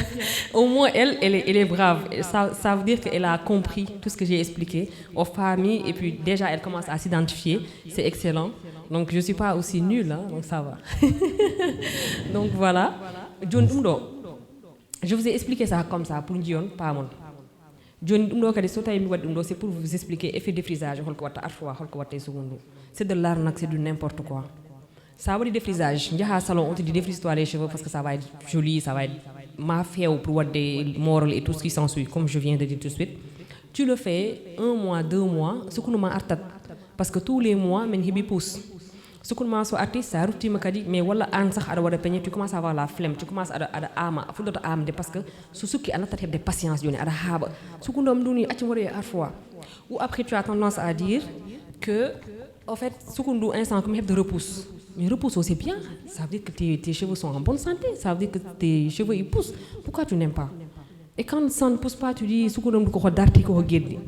Au moins elle, elle est, elle est brave. Et ça ça veut dire qu'elle a compris tout ce que j'ai expliqué aux familles et puis déjà elle commence à s'identifier. C'est excellent. Donc je suis pas aussi nulle, hein, donc ça va. Donc voilà. Joni ɗum ɗo, je vous ai expliqué ça comme ça pour njiyon paamon. Joni ɗum ɗo kadi, so tawi mi waɗi ɗum ɗo, c'est pour vous expliquer effet défrisage, holko watta artois, holko watta e sukundu. C'est de l'arnaque, c'est du n'importe quoi. Sa waɗi défrisage, jaha salon, on te dit défrise-toi les cheveux parce que ça va être joli, ça va être ma few pour waɗde moral et tout ce qui s'ensuit, comme je viens de dire tout de suite. Tu le fais un mois, deux mois, sukundu ma artat. Parce que tous les mois min heɓi pousse. Sukundu ma so arti, sa ruttima kadi, mais walla an sah aɗa waɗa peñe, tu commences à avoir la flemme, tu commences aɗa aɗa ama, a fuɗɗoto amde, parce que so sukki a nattat heɓde patience, joni aɗa haaɓa. Sukundu am ndu ni, acci mi waɗoya artois. Ou après tu as tendance à dire que, au fait, sukundu ndu instant ko mi heɓde repousse. Mais repousse o c'est bien. Ça veut dire que tes tes cheveux sont en bonne santé, ça veut dire que tes cheveux ils poussent. Pourquoi tu n'aimes pas? Et quand ça ne pousse pas, tu dis sukundu am ndu koko darti, koko geddi.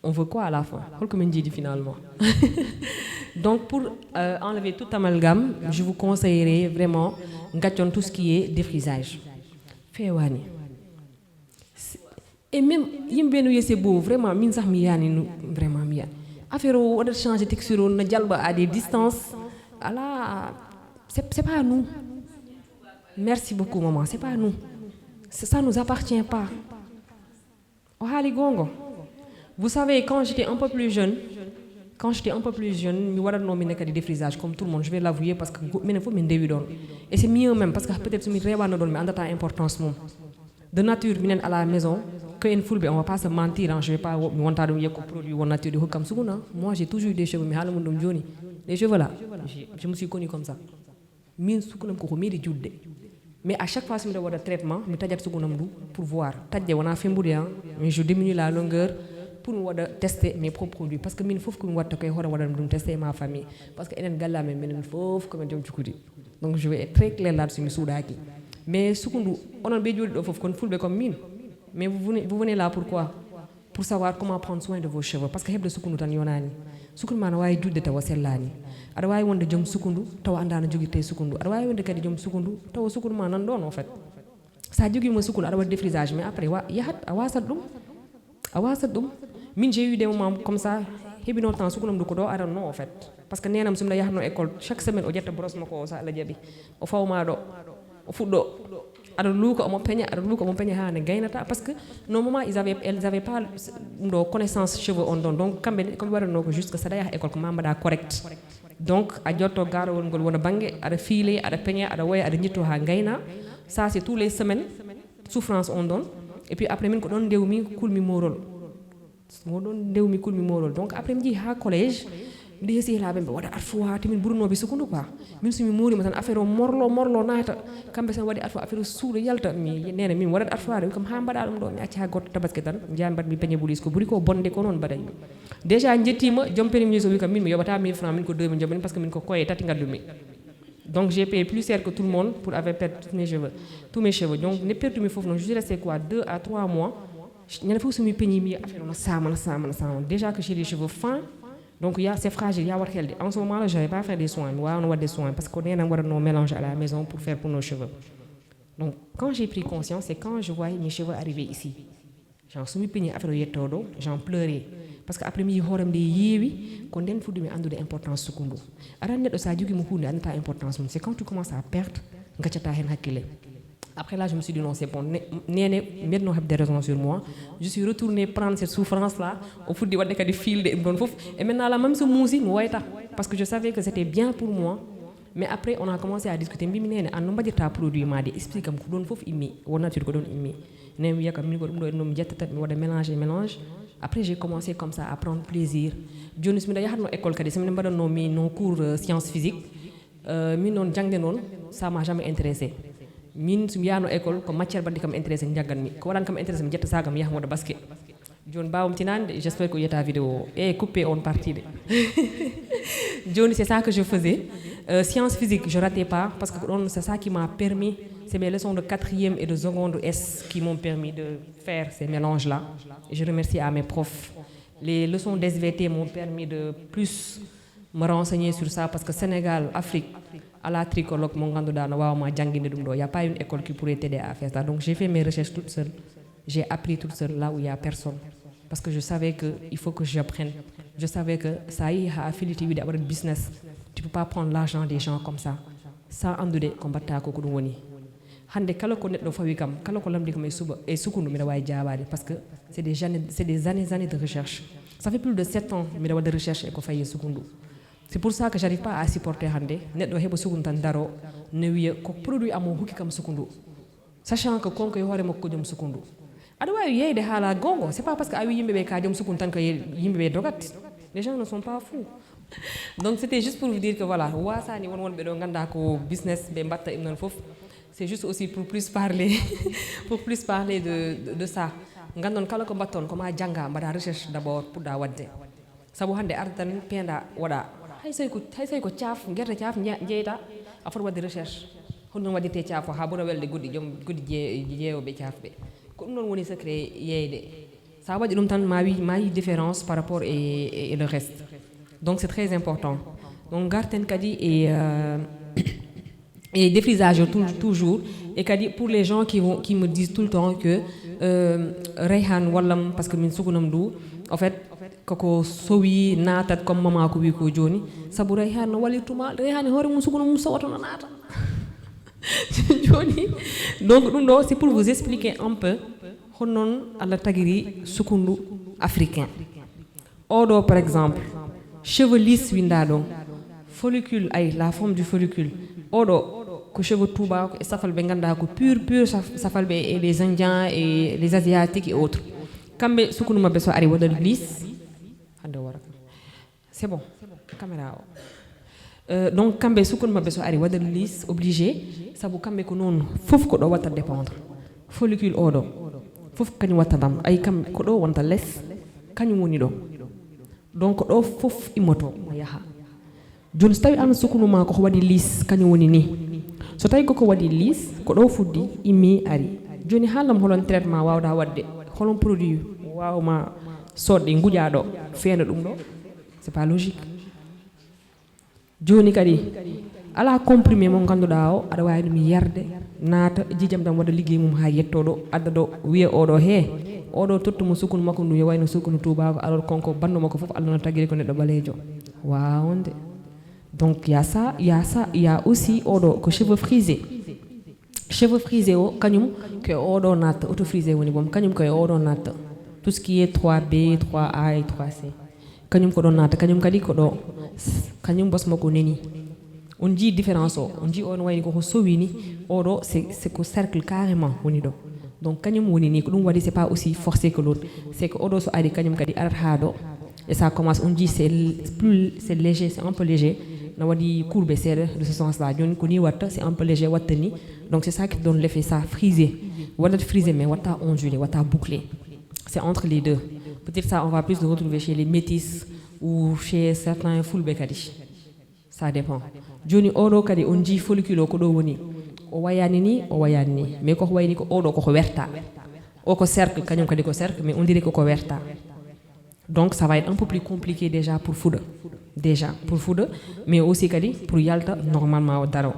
On veut quoi à la fin? Holko min jiidi finalement? Donc pour euh, enlever tout amalgame, je vous conseillerais vraiment gaccon tout ce qui est défrisage. Fewani. Et même yimɓe no wiya c'est beau, vraiment min sah mi yani, vraiment mi yani. Affaire o waɗat changer texture o, na jalba à des distances. Ala, c'est c'est pas nous. Merci beaucoup maman, c'est pas nous. Ça nous appartient pas. O haali goonga. Vous savez, quand j'étais un peu plus jeune, quand j'étais un peu plus jeune, mi waɗatno minen kadi défrisage comme tout le monde, je vais l'avouer, parce que minen fof min ndewi ɗon. Et c'est mieux même, parce que peut-être so mi rewano ɗon, mi anndata importance mum. De nature minen à la maison, que en fulɓe, on va pas se mentir, hein, je vais pas mi wonta ɗum yekko produit won nature ɗi hokkam sukuna. Moi j'ai toujours eu des cheveux, mi haala mum ɗum joni. Les cheveux là, je me suis connu comme ça. Min sukunam koko meeɗi juutde. Mais à chaque fois so miɗo waɗa traitement, mi tajat sukunam ndu pour voir. Taƴde wona fembude, hein, mais je diminue la longueur pour mi waɗa tester mes propres produits, parce que min fof komi watta koye hoore waɗanmi ɗum tester e ma famille. Parce que enen galle amen minen fof komin joom cukudi. Donc je vais être très clair là-dessus, mi suuɗaki. Mais sukundu, onon ɓe jooɗi ɗo fof kon fulɓe comme min. Mais vous venez, vous venez là pourquoi? Pour savoir comment prendre soin de vos cheveux, parce que heɓde sukundu tan yonani. Sukundu ma no wawi juutde tawa sellani. Aɗa wawi wonde joom sukundu tawa anda no jogirte sukundu, aɗa wawi wonde kadi joom sukundu tawa sukundu ma nan ɗon. En fait, sa jogima sukundu aɗa waɗa défrisage, mais après wa yahat a wasat ɗum. A wasat ɗum. Min j'ai eu des moments comme ça, heɓino temps sukunam ndu ko ɗo aranno en fait. Parce que nenam so miɗa yahatno école, chaque semaine o ƴetta brosse makko o, sa Allah jaɓi, o fawma ɗo, o fuɗɗo aɗa luuka omo peña, aɗa luuka omo peña haa nde gaynata, parce que normalement ils avaient, elles avaient pas ɗum ɗo connaissance cheveux on ɗon. Donc kamɓe ne koɓe waɗatno ko juste que saɗa yaha école ko ma mbaɗa correct. Donc a jotto garowol ngol wona banggue, aɗa fiile, aɗa peña, aɗa woya, aɗa jitto ha gayna. Ça c'est tous les semaines, souffrance on ɗon. Et puis après min ko ɗon ndewmi kulmi morol. Won ɗon ndewmi kulmi morol. Donc après mi jeehi ha collège, mbiɗa heesi helaɓe mɓe waɗa arfois, te min ɓurnoɓe sukundu quoi. Min somi morima tan affaire o morlo morlo naata. Kamɓe tan waɗi arfois, affaire o suuɗa yalta. Mi nene min waɗat arfois de, kam ha mbaɗa ɗum ɗo, mi acci ha goɗɗo tabaski tan, jeeya mbaɗmi peñe boulis, ko ɓuri ko bonde ko noon mbaɗaymi. Déjà jettima joom peñe boulis o wi kam min mi yoɓata mille francs, min ko deux mille joɓmi, parce que min ko koye tati ngadduɗmi. Donc j'ai payé plus cher que tout le monde pour avoir perdu tous mes cheveux. Tous mes cheveux. Donc, ne perdu mes cheveux. Donc, je suis restée quoi, deux à trois mois. Ñande fof somi peñi mi affaire no sama no sama no sama. Déjà que j'ai les cheveux fins. Donc il y a, c'est fragile, il y a warkelde. En ce moment-là, je n'avais pas fait des soins. Mi wawno wadde soins parce que nena waɗatno mélange à la maison pour faire pour nos cheveux. Donc quand j'ai pris conscience, c'est quand je voyais mes cheveux arriver ici. Genre somi peñi affaire o yetto ɗo, j'en pleurais. Parce que après mi yi hoorem nde yeewi, ko nden fuɗɗimi anndude importance sukundu. Aran neɗɗo sa jogi mo hunde annata importance mum. C'est quand tu commences à perdre, gaccata hen hakkille. Après là, je me suis dit non, c'est bon. Nene maintenant have des raisons sur moi. Je suis retournée prendre cette souffrance-là. O fuɗɗi waɗde kadi fiilde ɗum ɗon fof. Et maintenant là, même so muusi mi wayata. Parce que je savais que c'était bien pour moi. Mais après, on a commencé à discuter. Mbimi nene, an no mbaɗirta produit ma de, explique am ko ɗon fof immi, won nature ko ɗon immi. Nene wiya kam min ko ɗum ɗo en no mi ƴettata, mi waɗa mélange et mélange. Après j'ai commencé comme ça à prendre plaisir. Joni so miɗa yahatno école kadi, so miɗa mbaɗatno mi no cours euh, science physique. Euh, min noon jangde noon, ça m'a jamais intéressé. Min so mi yahno école ko matière baɗɗi kam intéressé, jaggan mi ko waɗan kam intéressé mi ƴetta sac am yaha mi waɗa basket. Joni bawam tinande, j'espère que yiyata vidéo o e coupé on partie de. Joni c'est ça que je faisais. Euh, science physique je ratais pas parce que ɗon c'est ça qui m'a permis, c'est mes leçons de quatrième et de seconde S qui m'ont permis de faire ces mélanges là. Et je remercie à mes profs. Les leçons d'S V T m'ont permis de plus me renseigner sur ça parce que Sénégal, Afrique, ala tricolore mo ganduɗa no wawma jangguinde ɗum ɗo. Il y a pas une école qui pourrait t'aider à faire ça. Donc j'ai fait mes recherches toute seule. J'ai appris toute seule là où il y a personne. Parce que je savais que il faut que j'apprenne. Je savais que sa yeehi ha felliti wiide a waɗat business, tu peux pas prendre l'argent des gens comme ça. Sa anndude ko mbatta ko ko ɗum woni. Hannde kala ko neɗɗo fawi kam, kala ko lamdi kam e suba e sukundu, mbiɗa wawi jaabaade parce que c'est des années, c'est des années années de recherche. Ça fait plus de sept ans mbiɗa waɗa recherche e ko fayi e sukundu. C'est pour ça que j'arrive pas à supporter hannde neɗɗo heɓa sukundu tan daro ne wiya ko produit am o hokki kam sukundu, sachant que konko e hoore makko ko joom sukundu. Aɗa wawi yeyde haala gonga, c'est pas parce que a wi yimɓeɓe ka joom sukundu tan ko yimɓeɓe dogat. Les gens ne sont pas fous. Donc c'était juste pour vous dire que voilà, wasani won wonɓe ɗo ganda ko business ɓe mbatta ɗum noon fof. C'est juste aussi pour plus parler pour plus parler de, de, de ça. Gandon kala ko mbatton ko ma jangga, mbaɗa recherche d'abord puɗɗa wadde. Sabu hande arda tan peenda waɗa, hay soy ko hay soy ko caaf, guerte caaf jeyta. A foti wadde recherche, honno waɗirte caaf o ha ɓura welde goɗɗi joom goɗɗi jeeyoɓe caaf ɓe. Ko ɗum noon woni secret yeyde. Sa waɗi ɗum tan ma wi ma yi différence par rapport et, et le reste. Donc c'est très important. Donc garten kadi e euh, et défrisage toujours. Et kadi pour les gens qui, vont, qui me disent tout le temps que euh, rayhan wallam parce que min sugunam du en fait koko sowi natat comme maman ko wi ko joni. Sabu rayhan no walirtuma, rayhan e hoore mum suguna mum sowato no naata. Joni donc ɗum ɗo c'est pour vous expliquer un peu honnon Allah tagiri sukundu africain. Oɗo par exemple cheveux lisse winda ɗon, follicule ay la forme du follicule. Oɗo ko cheveux tubaako e safal ɓe ganda ko pur pur safal ɓe e les indiens et les asiatiques et autres. Kamɓe sukunu mabɓe so ari waɗa lisse. Hande wara kam c'est bon. Caméra o Euh, donc kamɓe sukun mabɓe so ari waɗat lisse obligé. Sabu kamɓe ko noon fof ko ɗo watta dépendre. Follicule oɗo fof kañum watta dam ay kam ko ɗo wonta less. Kañum woni ɗo. Donc ɗo fof immoto mo yaha. Joni so tawi an sukunu ma koko waɗi lisse kañum woni ni. So tawi koko waɗi lisse ko ɗo fuddi immi ari. Joni haalam holon traitement wawɗa waɗde, holon produit wawma soɗɗe guƴa ɗo feena ɗum ɗo. C'est pas logique. Joni kadi ala comprimé mo ganduɗa o aɗa wawi ɗum yarde, naata jijam ɗam waɗa ligguey mum ha yetto ɗo adda ɗo wiya oɗo he oɗo totta mo sukunu makko ndu yo wayno sukunu tubako alors konko bandu makko foof Allah no tagiri ko neɗɗo ɓalejo. Wawde. Donc il y a ça, il y a ça, il y a aussi oɗo ko cheveux frisé. Cheveux frisé o kañum ko e oɗo natta, auto frisé woni boom kañum ko e oɗo natta. Tout ce qui est trois B, trois A et trois C kañum ko ɗon natta. Kañum kadi ko ɗo kañum bos makko neni. On jii différence o, on jii on wayni koko sowi ni. Oɗo c'est c'est ko cercle carrément woni ɗo. Donc kañum woni ni ko ɗum waɗi c'est pas aussi forcé que l'autre. C'est que oɗo so ari kañum kadi arat ha ɗo. Et ça commence on jii c'est plus c'est léger, c'est un peu léger. Na waɗi courbe seeɗa de ce sens là joni ko ni watta c'est un peu léger watta ni. Donc c'est ça qui donne l'effet ça frisé. Waɗat frisé mais watta ondulé watta bouclé. C'est entre les deux. Peut-être ça on va plus le retrouver chez les métis ou chez certains fulɓe kadi. Ça dépend. Joni oɗo kadi on jii follicule o ko ɗo woni. O wayani ni, o wayani ni. Mais koko wayni ko oɗo koko werta. O ko cercle, kañum kadi ko cercle, mais on dirait koko werta. Donc ça va être un peu plus compliqué déjà pour fuɗa. Déjà pour fuɗa, mais aussi kadi pour yalta normalement o daro.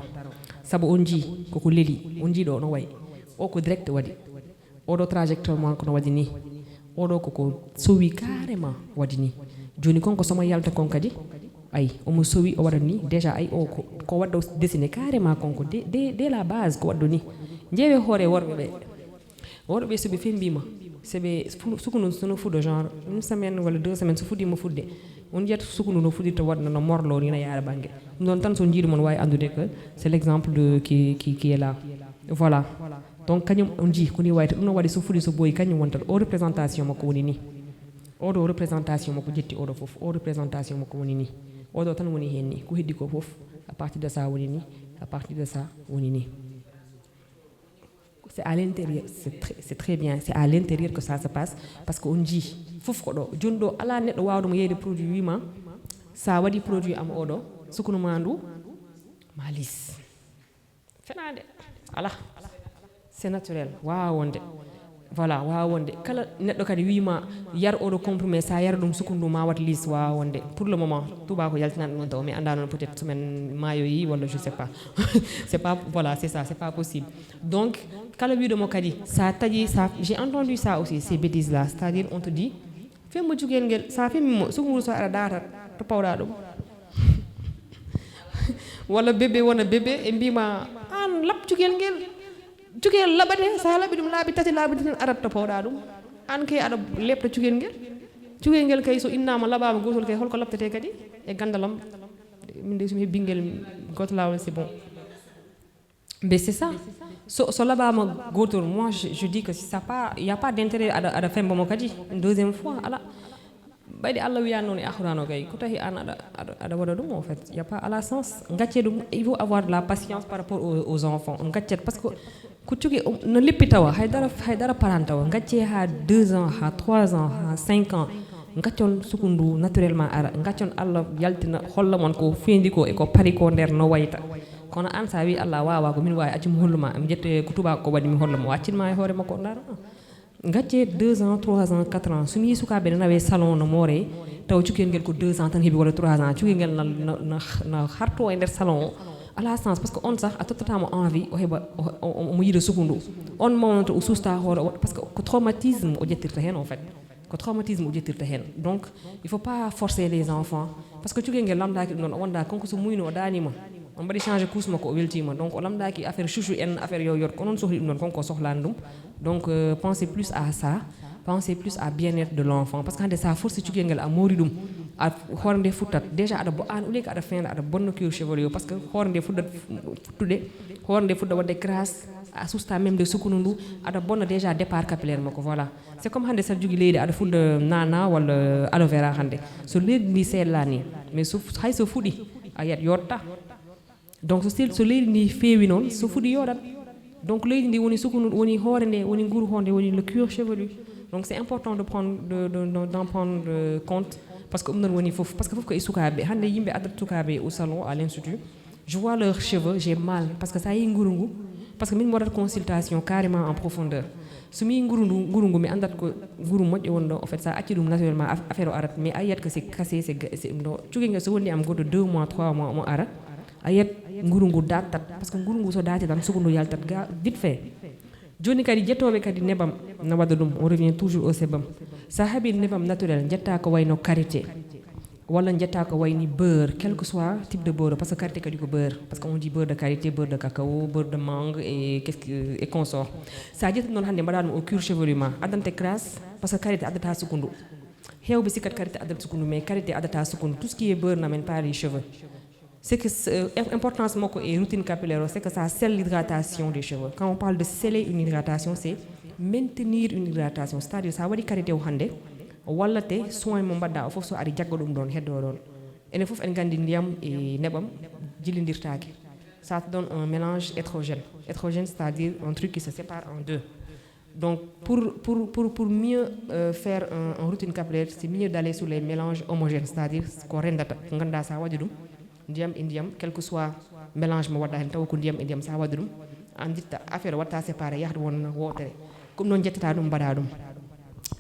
Sabu on jii koko leli, on jii ɗo no wayi. O ko direct waɗi. Oɗo trajectoire mo ko no waɗi ni. Oɗo koko sowi carrément waɗi ni. Joni kon ko soma yalta kon kadi. Ay, omo sowi o waɗa ni. Déjà ay o ko, ko waɗɗo dessiné carrément kon ko dès, dès, dès la base ko waɗɗo ni. Ƴeewe hoore worɓe ɓe. Worɓe ɓe soɓe fe mbima. Soɓe sukundu sono fuɗo genre une semaine wala deux semaines so fuɗɗima fuɗde. On yiyat sukundu no fuɗirta waɗna no morlo ni na yaara bangge. Ɗum ɗon tan so jiiɗi mon wawi andude que c'est l'exemple de qui, qui, qui est là. Voilà. Donc kañum on jii ko ni wayta ɗum no waɗi so fuɗi so boyi kañum wonta o représentation makko woni ni. Oɗo représentation makko jetti oɗo fof o représentation makko woni ni. Oɗo tan woni hen ni ko heddi ko fof. À partir de ça woni ni. À partir de ça woni ni. C'est à l'intérieur, c'est très, c'est très bien, c'est à l'intérieur que ça se passe. Parce que on jii fof ko ɗo joni ɗo ala neɗɗo wawɗo mo yeyde produit wima sa waɗi produit am oɗo sukunu ma ndu ma lis. Fenaande. Ala. C'est naturel. Wawa wonde. Voilà, wawa wonde. Kala neɗɗo kadi wima yar oɗo comprimé, sa yara ɗum sukundu ma wat lis, wawa wonde. Pour le moment, tuba ko yaltinani ɗum taw, mais anda non peut-être semaine mayo yi wala je sais pas. C'est pas, voilà, c'est ça, c'est pas possible. Donc kala wiɗo mo kadi sa taƴi sa, j'ai entendu ça aussi, ces bêtises là, c'est-à-dire on te dit, femmo cukiyel ngel, sa femmi mo sukundu so aɗa data to pawɗa ɗum. Walla bébé wona bébé e mbima an lap cukiyel ngel. Cukiyel laɓate, sa laɓi ɗum laabi tati laabi tati arat to pawɗa ɗum. An kay aɗa lepta cukiyel ngel. Cukiyel ngel kay so innama laɓama gotol kay holko laptete kadi? E gandalam min de sumi hebbingel goto lawol c'est bon. Mais c'est ça. So, so laɓama gotol, moi je, je dis que ça pas, il y a pas d'intérêt aɗa, aɗa femba mo kadi une deuxième fois ala. Ɓayde Allah wiyani noon e Alquraan o kay ko tahi an aɗa, aɗa, aɗa waɗa ɗum en fait, il y a pas à la sens gacce ɗum. Il faut avoir de la patience par rapport aux, aux enfants, on gaccat parce que ko cuki no leppi tawa haydara, haydara paran tawa gacce ha deux ans ha trois ans ha cinq ans. Gaccon sukundu naturellement ara, gaccon Allah yaltina holla mon ko fendi ko e ko pari ko nder no wayta. Kono an sa wi Allah wawa ko min wawi, acci mi holluma mi ƴette ko tuba ko waɗi mi holluma, o accinma e hoore makko o dara. Gacce deux ans trois ans quatre ans sumi sukaɓe ne nawe salon no more, taw cukel ngel ko deux ans tan heeɓi walla trois ans cukel ngel na, na, na, na harto e nder salon o. Ala sens parce que on sah a tottatamo envie o heɓa omo yiɗa sukundu. On mawnata o susta hoore o parce que ko traumatisme o ƴettirta hen en fait. Ko traumatisme o ƴettirta hen. Donc il faut pas forcer les enfants parce que cukel ngel lamdaki ɗum ɗon o wonda kanko so muyno o danima. On mbaɗi changé couche makko o weltima donc o lamdaki affaire chouchou en affaire yoyot ko noon sohli ɗum ɗon konko sohlani ɗum. Donc euh, pensez plus à ça. Pensez plus à bien-être de l'enfant parce que hande sa force cukel ngel a mori ɗum. A hoore nde futtat déjà aɗa bo an uleyka aɗa feena aɗa bonno cuir chevelu yo parce que hoore nde fuɗɗat futtude. Hoore nde fuɗɗa wadde crasse a susta même de sukunu ndu. Aɗa bonna déjà départ capillaire makko voilà. C'est comme hande sa jogi leydi aɗa fuɗɗa nana walla aloe vera hande so leydi ndi sellani mais so hay so fuɗi a yiyat yotta. Donc so, so leydi ndi feewi noon so fuɗi yoɗat. Donc leydi ndi woni sukunu woni hoore nde woni nguru honde woni le cuir chevelu. Donc c'est important de prendre de, de, de, d'en prendre compte. Parce que ɗum noon woni fof parce que fof ko e sukaɓe hande yimɓe adat sukaɓe au salon à l'institut. Je vois leurs cheveux j'ai mal parce que sa yi nguru ngu parce que min mi waɗat consultation carrément en profondeur. So mi yi nguru ndu nguru ngu mi andat ko nguru moƴƴo woni ɗo en fait sa acci ɗum naturellement affaire o arat mais a yiyat que c'est cassé c'est ɗum ɗo cuki nge so woni am goɗɗo deux mois trois mois omo ara. A yiyat nguru ngu dattat parce que nguru ngu so dati tan sugu ndu yaltat ga vite fait. Joni kadi ƴettoɓe kadi nebam na waɗa ɗum on revient toujours au sebam. Sa haɓi nebam naturel ƴetta ko wayno karité. Walla ƴetta ko wayni beurre quel que soit type de beurre parce que karité kadi ko beurre parce que on dit beurre de karité beurre de cacao beurre de mangue et qu'est-ce que et consort. Sa ƴetti noon hande mbaɗa ɗum au cuir chevelu ma addante crasse parce que karité addata sukundu. Hewɓe sikkat karité addata sukundu mais karité addata sukundu tout ce qui est beurre n'amène pas les cheveux. C'est que euh, importance makko e routine capillaire o c'est que ça scelle l'hydratation des cheveux quand on parle de sceller une hydratation c'est maintenir une hydratation c'est-à-dire sa waɗi karité o hande wallate soin mo mbaɗɗa o foof so ari jagga ɗum ɗon heddo ɗon. Enen foof en gandi ndiyam e neɓam jillidirtake. Ça te donne un mélange étrogène étrogène c'est-à-dire un truc qui se sépare en deux. Donc pour, pour, pour, pour mieux euh, faire un, un routine capillaire c'est mieux d'aller sur les mélanges homogènes c'est-à-dire ko rendata ko ganduɗa sa waɗi ɗum Ndiyam e ndiyam, quel que soit mélange mo waɗɗa heen, tawa ko ndiyam e ndiyam, sa waɗi ɗum, a anditta affaire o watta séparé, yahata won wootere. Ko ɗum noon ƴettata ɗum, mbaɗa ɗum.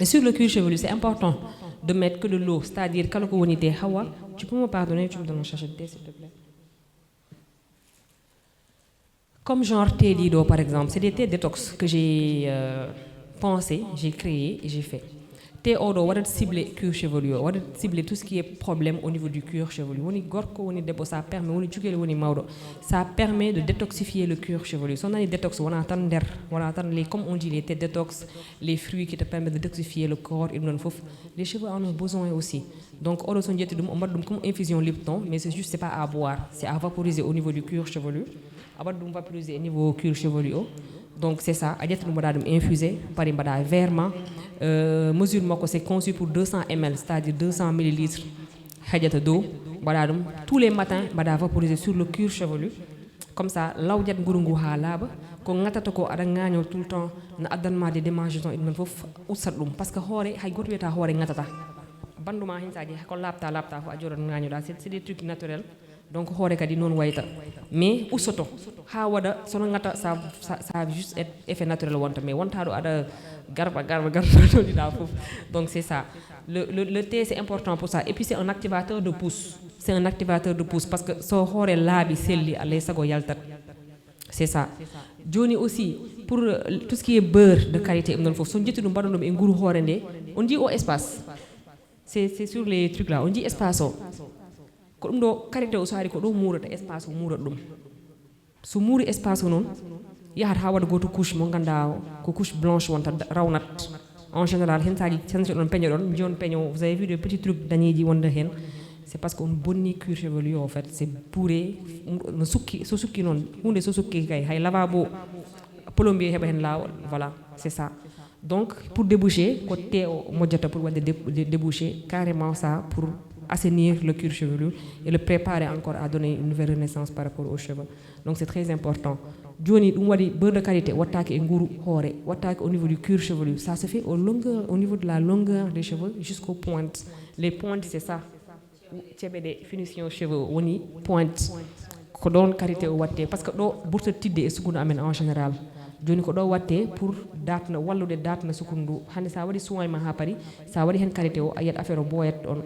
Et sur le cuir chevelu, c'est important de mettre que de l'eau, c'est-à-dire kala ko woni te hawa. Tu peux me pardonner, tu me donnes un sachet de thé, s'il te plaît? Comme genre thé ɗiɗo, par exemple, c'est des thés détox que j'ai euh, pensé, j'ai créé et j'ai fait. Te oɗo waɗat ciblé cuir chevelu o, waɗat ciblé tout ce qui est problème au niveau du cuir chevelu. Woni gorko, woni debbo, ça permet, woni cukalel, woni mawɗo, ça permet de détoxifier le cuir chevelu. So nani détox, wona tan nder, wona tan les, comme on dit, les thés détox, les fruits qui te permettent de détoxifier le corps, et non fof. Les cheveux en ont besoin aussi. Donc oɗo, so jetti ɗum, o mbaɗa ɗum comme infusion Lipton, mais c'est juste, c'est pas à boire, c'est à vaporiser au niveau du cuir chevelu. A waɗa ɗum vaporiser e niveau cuir chevelu o. Donc c'est ça, a ƴetta ɗum, mbaɗa ɗum infusé, pari mbaɗa verre ma. Euh, mesure makko, c'est conçu pour deux cents M L, c'est-à-dire deux cents millilitres. Heƴata dow, mbaɗa ɗum tous les matins, mbaɗa vaporiser sur le cuir chevelu. Comme ça lawƴat nguru ngu ha laaɓa. Ko gatata ko aɗa ŋaaño tout le temps, na addanma des démangeaisons, ɗum ɗon fof, usta ɗum. Parce que hoore, hay goto wiyata hoore gatata. Bandu ma hen, sa jeehi ko laaɓta laaɓta fof, a jooɗat ŋaañoɗa. C'est c'est des trucs naturels. Donc hoore kadi noon wayta, mais ustoto ha waɗa, sono gata, ça ça ça juste être effet naturel wonta, mais wonta ɗo aɗa garba garba garba toniɗa fof. Donc c'est ça, le, le, le thé, c'est important pour ça. Et puis c'est un activateur de pousse, c'est un activateur de pousse, parce que so hoore laaɓi, selli, alay sago yaltat. C'est ça. Joni aussi, pour euh, tout ce qui est beurre de karité, ɗum ɗon fof, so jetti ɗum, mbaɗa ɗum e nguru hoore nde, on dit au espace. C'est c'est sur les trucs là, on dit espace o. Ko ɗum ɗo karité o, so ari ko ɗo muurata espace o, muurat ɗum. So muuri espace o noon, yahat ha waɗa goto couche mo ganduɗa ko couche blanche wonta, rawnat. En général, hen saji, sen so ɗon peñoɗon, jiyon peño, vous avez vu des petits trucs dañeji wonde hen. C'est parce que on bonni cuir chevelu o, en fait, c'est bourré. No sukki, so sukki noon, hunde so sukki kay, hay lavabo, plombier heɓa hen laawol. Voilà, c'est ça. Donc pour déboucher, ko thé o moƴƴata pour waɗde dé- dé- déboucher carrément ça, pour assainir le cuir chevelu et le préparer encore à donner une nouvelle renaissance par rapport aux cheveux. Donc c'est très important. Joni ɗum waɗi beurre de karité wattaki e nguru hoore, wattaki au niveau du cuir chevelu. Ça se fait au longueur, au niveau de la longueur des cheveux jusqu'aux pointes. Les pointes, c'est ça. Ceɓe ɗe, finition cheveux woni pointe. Ko ɗon karité o watte, parce que ɗo ɓurta tidde e sukundu amen en général. Joni ko ɗo watte pour datna, wallude datna sukundu ndu. Hande sa waɗi soin ma ha paari, sa waɗi hen karité o, a yiyat affaire o ɓooyat ɗon.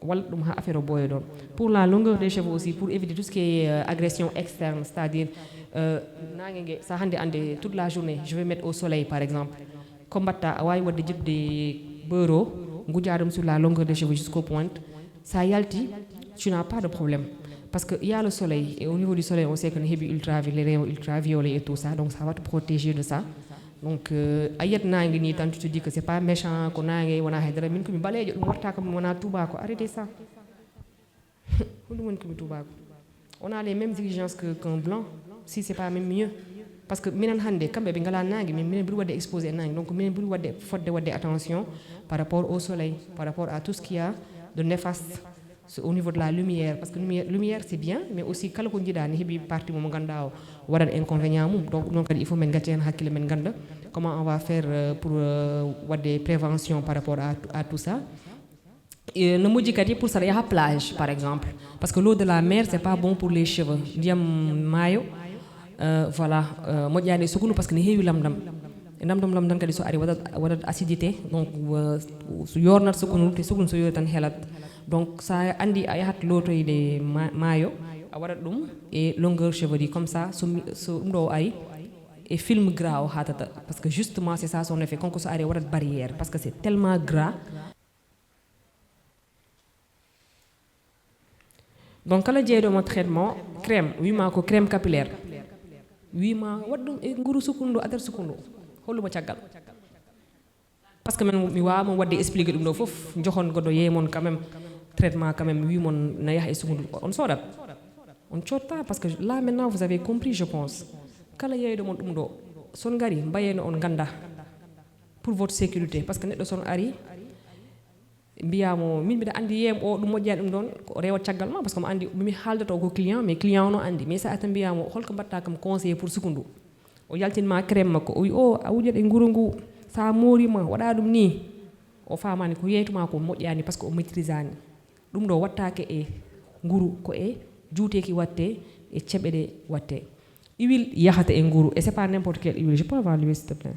Walla ɗum ha affaire o ɓooya ɗon. Pour la longueur des cheveux aussi, pour éviter tout ce qui est euh, agression externe, c'est-à-dire euh, nangue ngue, sa hande ande toute la journée je vais mettre au soleil par exemple. Ko mbatta, a wawi wadde ƴettude beurre o, guja ɗum sur la longueur des cheveux jusqu'aux pointes. Sa yalti, tu n'as pas de problème. Parce que il y a le soleil, et au niveau du soleil, on sait que ne heɓi ultraviolet, les rayons ultraviolets et tout ça, donc ça va te protéger de ça. Donc euh, a yiyat nangue ni tan, tu te dis que c'est pas méchant, ko nangue wona haydara, min komi baleejo, ɗum watta kam, wona tubaako, arrêtez ça. Ko ɗum woni komi tubaako. On a les mêmes exigences que qu'un blanc, si c'est pas même mieux. Parce que minen hande, kamɓe ɓe ngala nangue, min minen ɓuri wadde exposé e nangue, donc minen ɓuri wadde, fodde wadde attention par rapport au soleil, par rapport à tout ce qu'il y a de néfaste. C'est au niveau de la lumière, parce que lumière, lumière c'est bien, mais aussi kala ko jiiɗa ne heɓi partie mum mo ganduɗa o waɗat inconvénient mum. Donc ɗum noon kadi il faut min gacce hen hakkille, min ganda comment on va faire euh, pour euh, wadde prévention par rapport à, à tout ça. Euh, no moƴƴi kadi pour saɗa yaha plage par exemple, parce que l'eau de la mer c'est pas bon pour les cheveux. Ndiyam maayo euh, voilà euh, moƴƴani e sukundu, parce que ne heewi lamdam. E lamdam lamdam kadi so ari waɗat, waɗat acidité, donc euh, so yornat sukundu, te sukundu so yori tan helat. Donc sa andi a yahat lotoyde ma- maayo, a waɗat ɗum e longueur cheveux ɗi, comme ça so mi- so ɗum ɗo o ari e film gras o hatata, parce que justement c'est ça son effet. Kanko so ari waɗat barrière, parce que c'est tellement gras. Donc kala jeyɗo mo traitement crème, wima ko crème capillaire, wima waɗ ɗum e nguru sukundu, adar sukundu, hollumo caggal. Parce que min mi wawa mon wadde expliquer ɗum ɗo foof, johon goɗɗo yeey mon quand même traitement, quand même wi mon na yaha e sukundu, on soodat, on cotta. Parce que là maintenant vous avez compris, je pense. Kala yeyɗo mon ɗum ɗo, son gari mbayeno on ganda, pour votre sécurité, parce que neɗɗo son ari mbiyamo min mbiɗa andi yeem o ɗum moƴƴani ɗum ɗon, ko rewat caggal ma, parce que mo andi mi haaldoto ko client, mais client o no andi. Mais sa ata mbiyamo holko mbatta kam conseillé pour sukundu, o yaltinma crème makko, o wi o a wujat e nguru ngu, sa moorima waɗa ɗum ni, o famani ko yeytuma ko moƴƴani, parce que o maîtrisani. Ɗum ɗo wattake e nguru, ko e juuteeki watte e ceɓe ɗe watte. Huile yahata e nguru, et c'est pas n'importe quelle huile. Je peux avoir l'huile, s'il te plaît?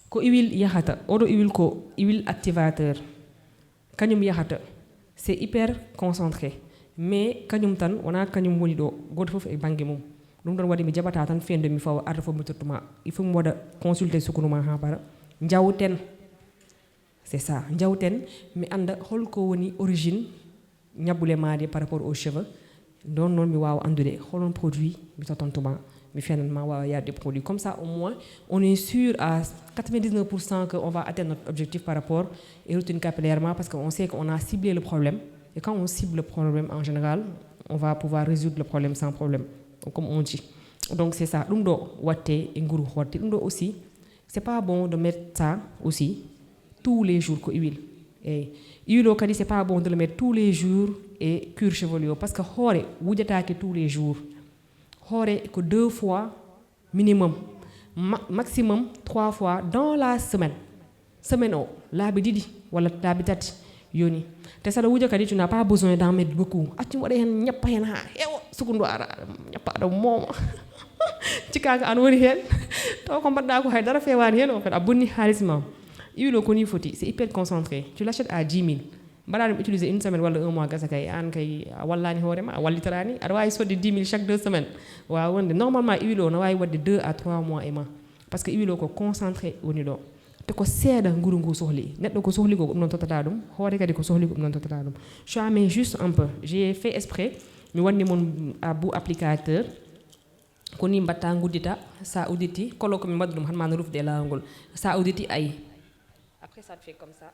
Ko huile yahata, oɗo huile ko huile activateur. Kañum yahata, c'est hyper concentré. Mais kañum tan, wona kañum woni ɗo, goto fof e banggue mum. Ɗum ɗon waɗi mi jaɓata tan fende mi fawa arde fof mi tottuma. Il faut mi waɗa consulter sukunu ma ha para. Jawten. C'est ça. Jawten, mi anda holko woni origine ñabbule maɗe par rapport aux cheveux. Ɗon noon mi wawa andude holon produit mi tottantuma, mi fenan ma wawa yaade produit. Comme ça, au moins, on est sûr à quatre-vingt-dix-neuf pour cent que on va atteindre notre objectif par rapport et routine capillaire ma, parce qu'on sait qu'on a ciblé le problème. Et quand on cible le problème, en général, on va pouvoir résoudre le problème sans problème, comme on dit. Donc c'est ça. Ɗum ɗo watte e nguru hoorde. Ɗum ɗo aussi, c'est pas bon de mettre ça aussi tous les jours ko huile. Eyyi. Huile o kadi, c'est pas bon de le mettre tous les jours e cuir chevelu o, parce que hoore wujataake tous les jours. Hoore ko deux fois minimum, ma-, maximum trois fois dans la semaine. Semaine o, laabi ɗiɗi walla laabi tati yoni. Te saɗa wuja kadi, tu n'as pas besoin d'en mettre beaucoup. Accum waɗa hen, ñappa hen ha heewa, sukundu ara, ñappa aɗa mooma. Cikkaaka an woni hen. Taw ko mbaɗɗa ko hay dara fewani hen, en fait, a bonni haalis ma. Huile o ko ni foti, c'est hyper concentré. Tu l'achètes à dix mille. Mbaɗa ɗum utiliser une semaine walla un mois, gasa kay, an kay a wallani hoore ma, a wallitorani. Aɗa wawi sodde dix mille chaque deux semaines. Wawa wonde, normalement, huile o no wawi wadde deux à trois mois e ma. Parce que huile o ko concentré woni ɗo. Te ko seeɗa nguru ngu sohli. Neɗɗo ko sohli ko, ko ɗum ɗon tottata ɗum. Hoore kadi ko sohli ko, ɗum ɗon tottata ɗum. Je mets juste un peu. J'ai fait exprès. Mi wanni mon à bout applicateur. Ko ni mbatta, nguddita. Sa udditi, kolo ko mi mbaɗa ɗum, han ma no rufde e laawol ngol. Sa udditi, ayi. Après, ça te fait comme ça.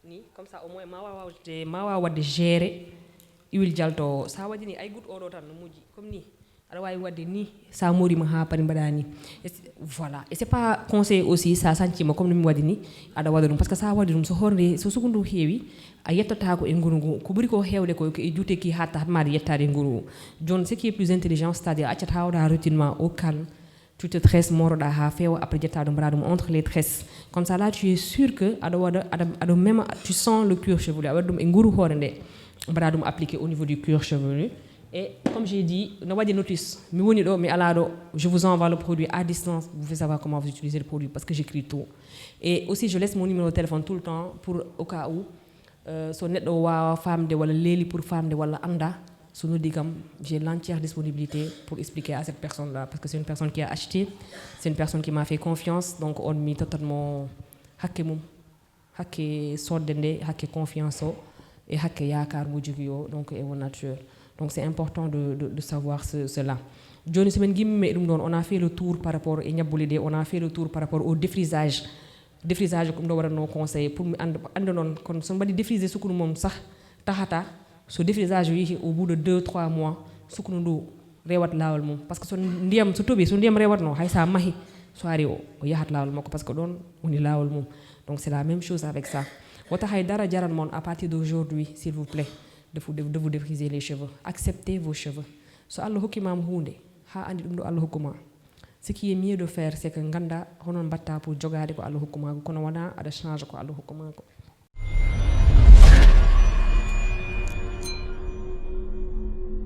Ni, comme ça, au moins, ma wawa wadde, ma wawa wadde gérer huile jalto o. Sa waɗi ni, ay goutte oɗo tan no moƴƴi, comme ni. Aɗa wawi wadde ni, sa morima ha paari mbaɗa ni. Et c'est, voilà. Et c'est pas conseillé aussi, sa sancima, comme no mi waɗi ni, aɗa waɗa ɗum. Parce que sa waɗi ɗum, so hoore nde, so sukundu heewi, a yettata ko e nguru ngu. Ko ɓuri ko hewde ko, ko e juuteeki hatta, hat maɗa yettade e nguru ngu. Joni, ce qui est plus intelligent, c'est-à-dire, a accat ha waɗa routine ma au calme. Tu te tresses, moroɗa ha feewa, après ƴetta ɗum, mbaɗa ɗum entre les tresses. Comme ça, là, tu es sûr que aɗa waɗa, aɗa, aɗa mema, tu sens le cuir chevelu, a waɗi ɗum e nguru hoore nde, mbaɗa ɗum appliqué au niveau du cuir chevelu. Et comme j'ai dit, no waɗi notice, mi woni ɗo, mi ala ɗo, je vous envoie le produit à distance, vous pouvez savoir comment vous utilisez le produit, parce que j'écris tout. Et aussi, je laisse mon numéro de téléphone tout le temps pour au cas où, euh, so neɗɗo wawa famde walla leeli pour famde walla anda, so noddi kam, j'ai l'entière disponibilité pour expliquer à cette personne-là, parce que c'est une personne qui a acheté, c'est une personne qui m'a fait confiance, donc on mi tottat mo hakke mum, hakke sodde nde, hakke confiance o, e hakke yaakaar mo jogui o, donc e o nature. Donc c'est important de, de, de savoir ce, cela. Joni, so min guimmi e ɗum ɗon, on a fait le tour par rapport e ñabbuli ɗe, on a fait le tour par rapport au défrisage. Défrisage ko ɗum ɗo waɗatno conseillé pour mi anda, anda noon, kono so mbaɗi défrisé sukunu mum sah, tahata, so défrisage o yeehi, au bout de deux, trois mois, sukunu ndu rewat laawol mum. Parce que so ndiyam, so toɓi, so ndiyam rewatno, hay sa mahi, so ari o, o yahat laawol makko, parce que ɗon woni laawol mum. Donc c'est la même chose avec ça. Wata hay dara jaran mon à partir d'aujourd'hui, s'il vous plaît, de vous, de, de vous défriser les cheveux. Acceptez vos cheveux. So Allah hokkima mo hunde, ha andi ɗum ɗo Allah hokkuma. Ce qui est mieux de faire, c'est que ganda hono mbatta pour jogade ko Allah hokkuma, kono wona aɗa change ko Allah hokkuma ko.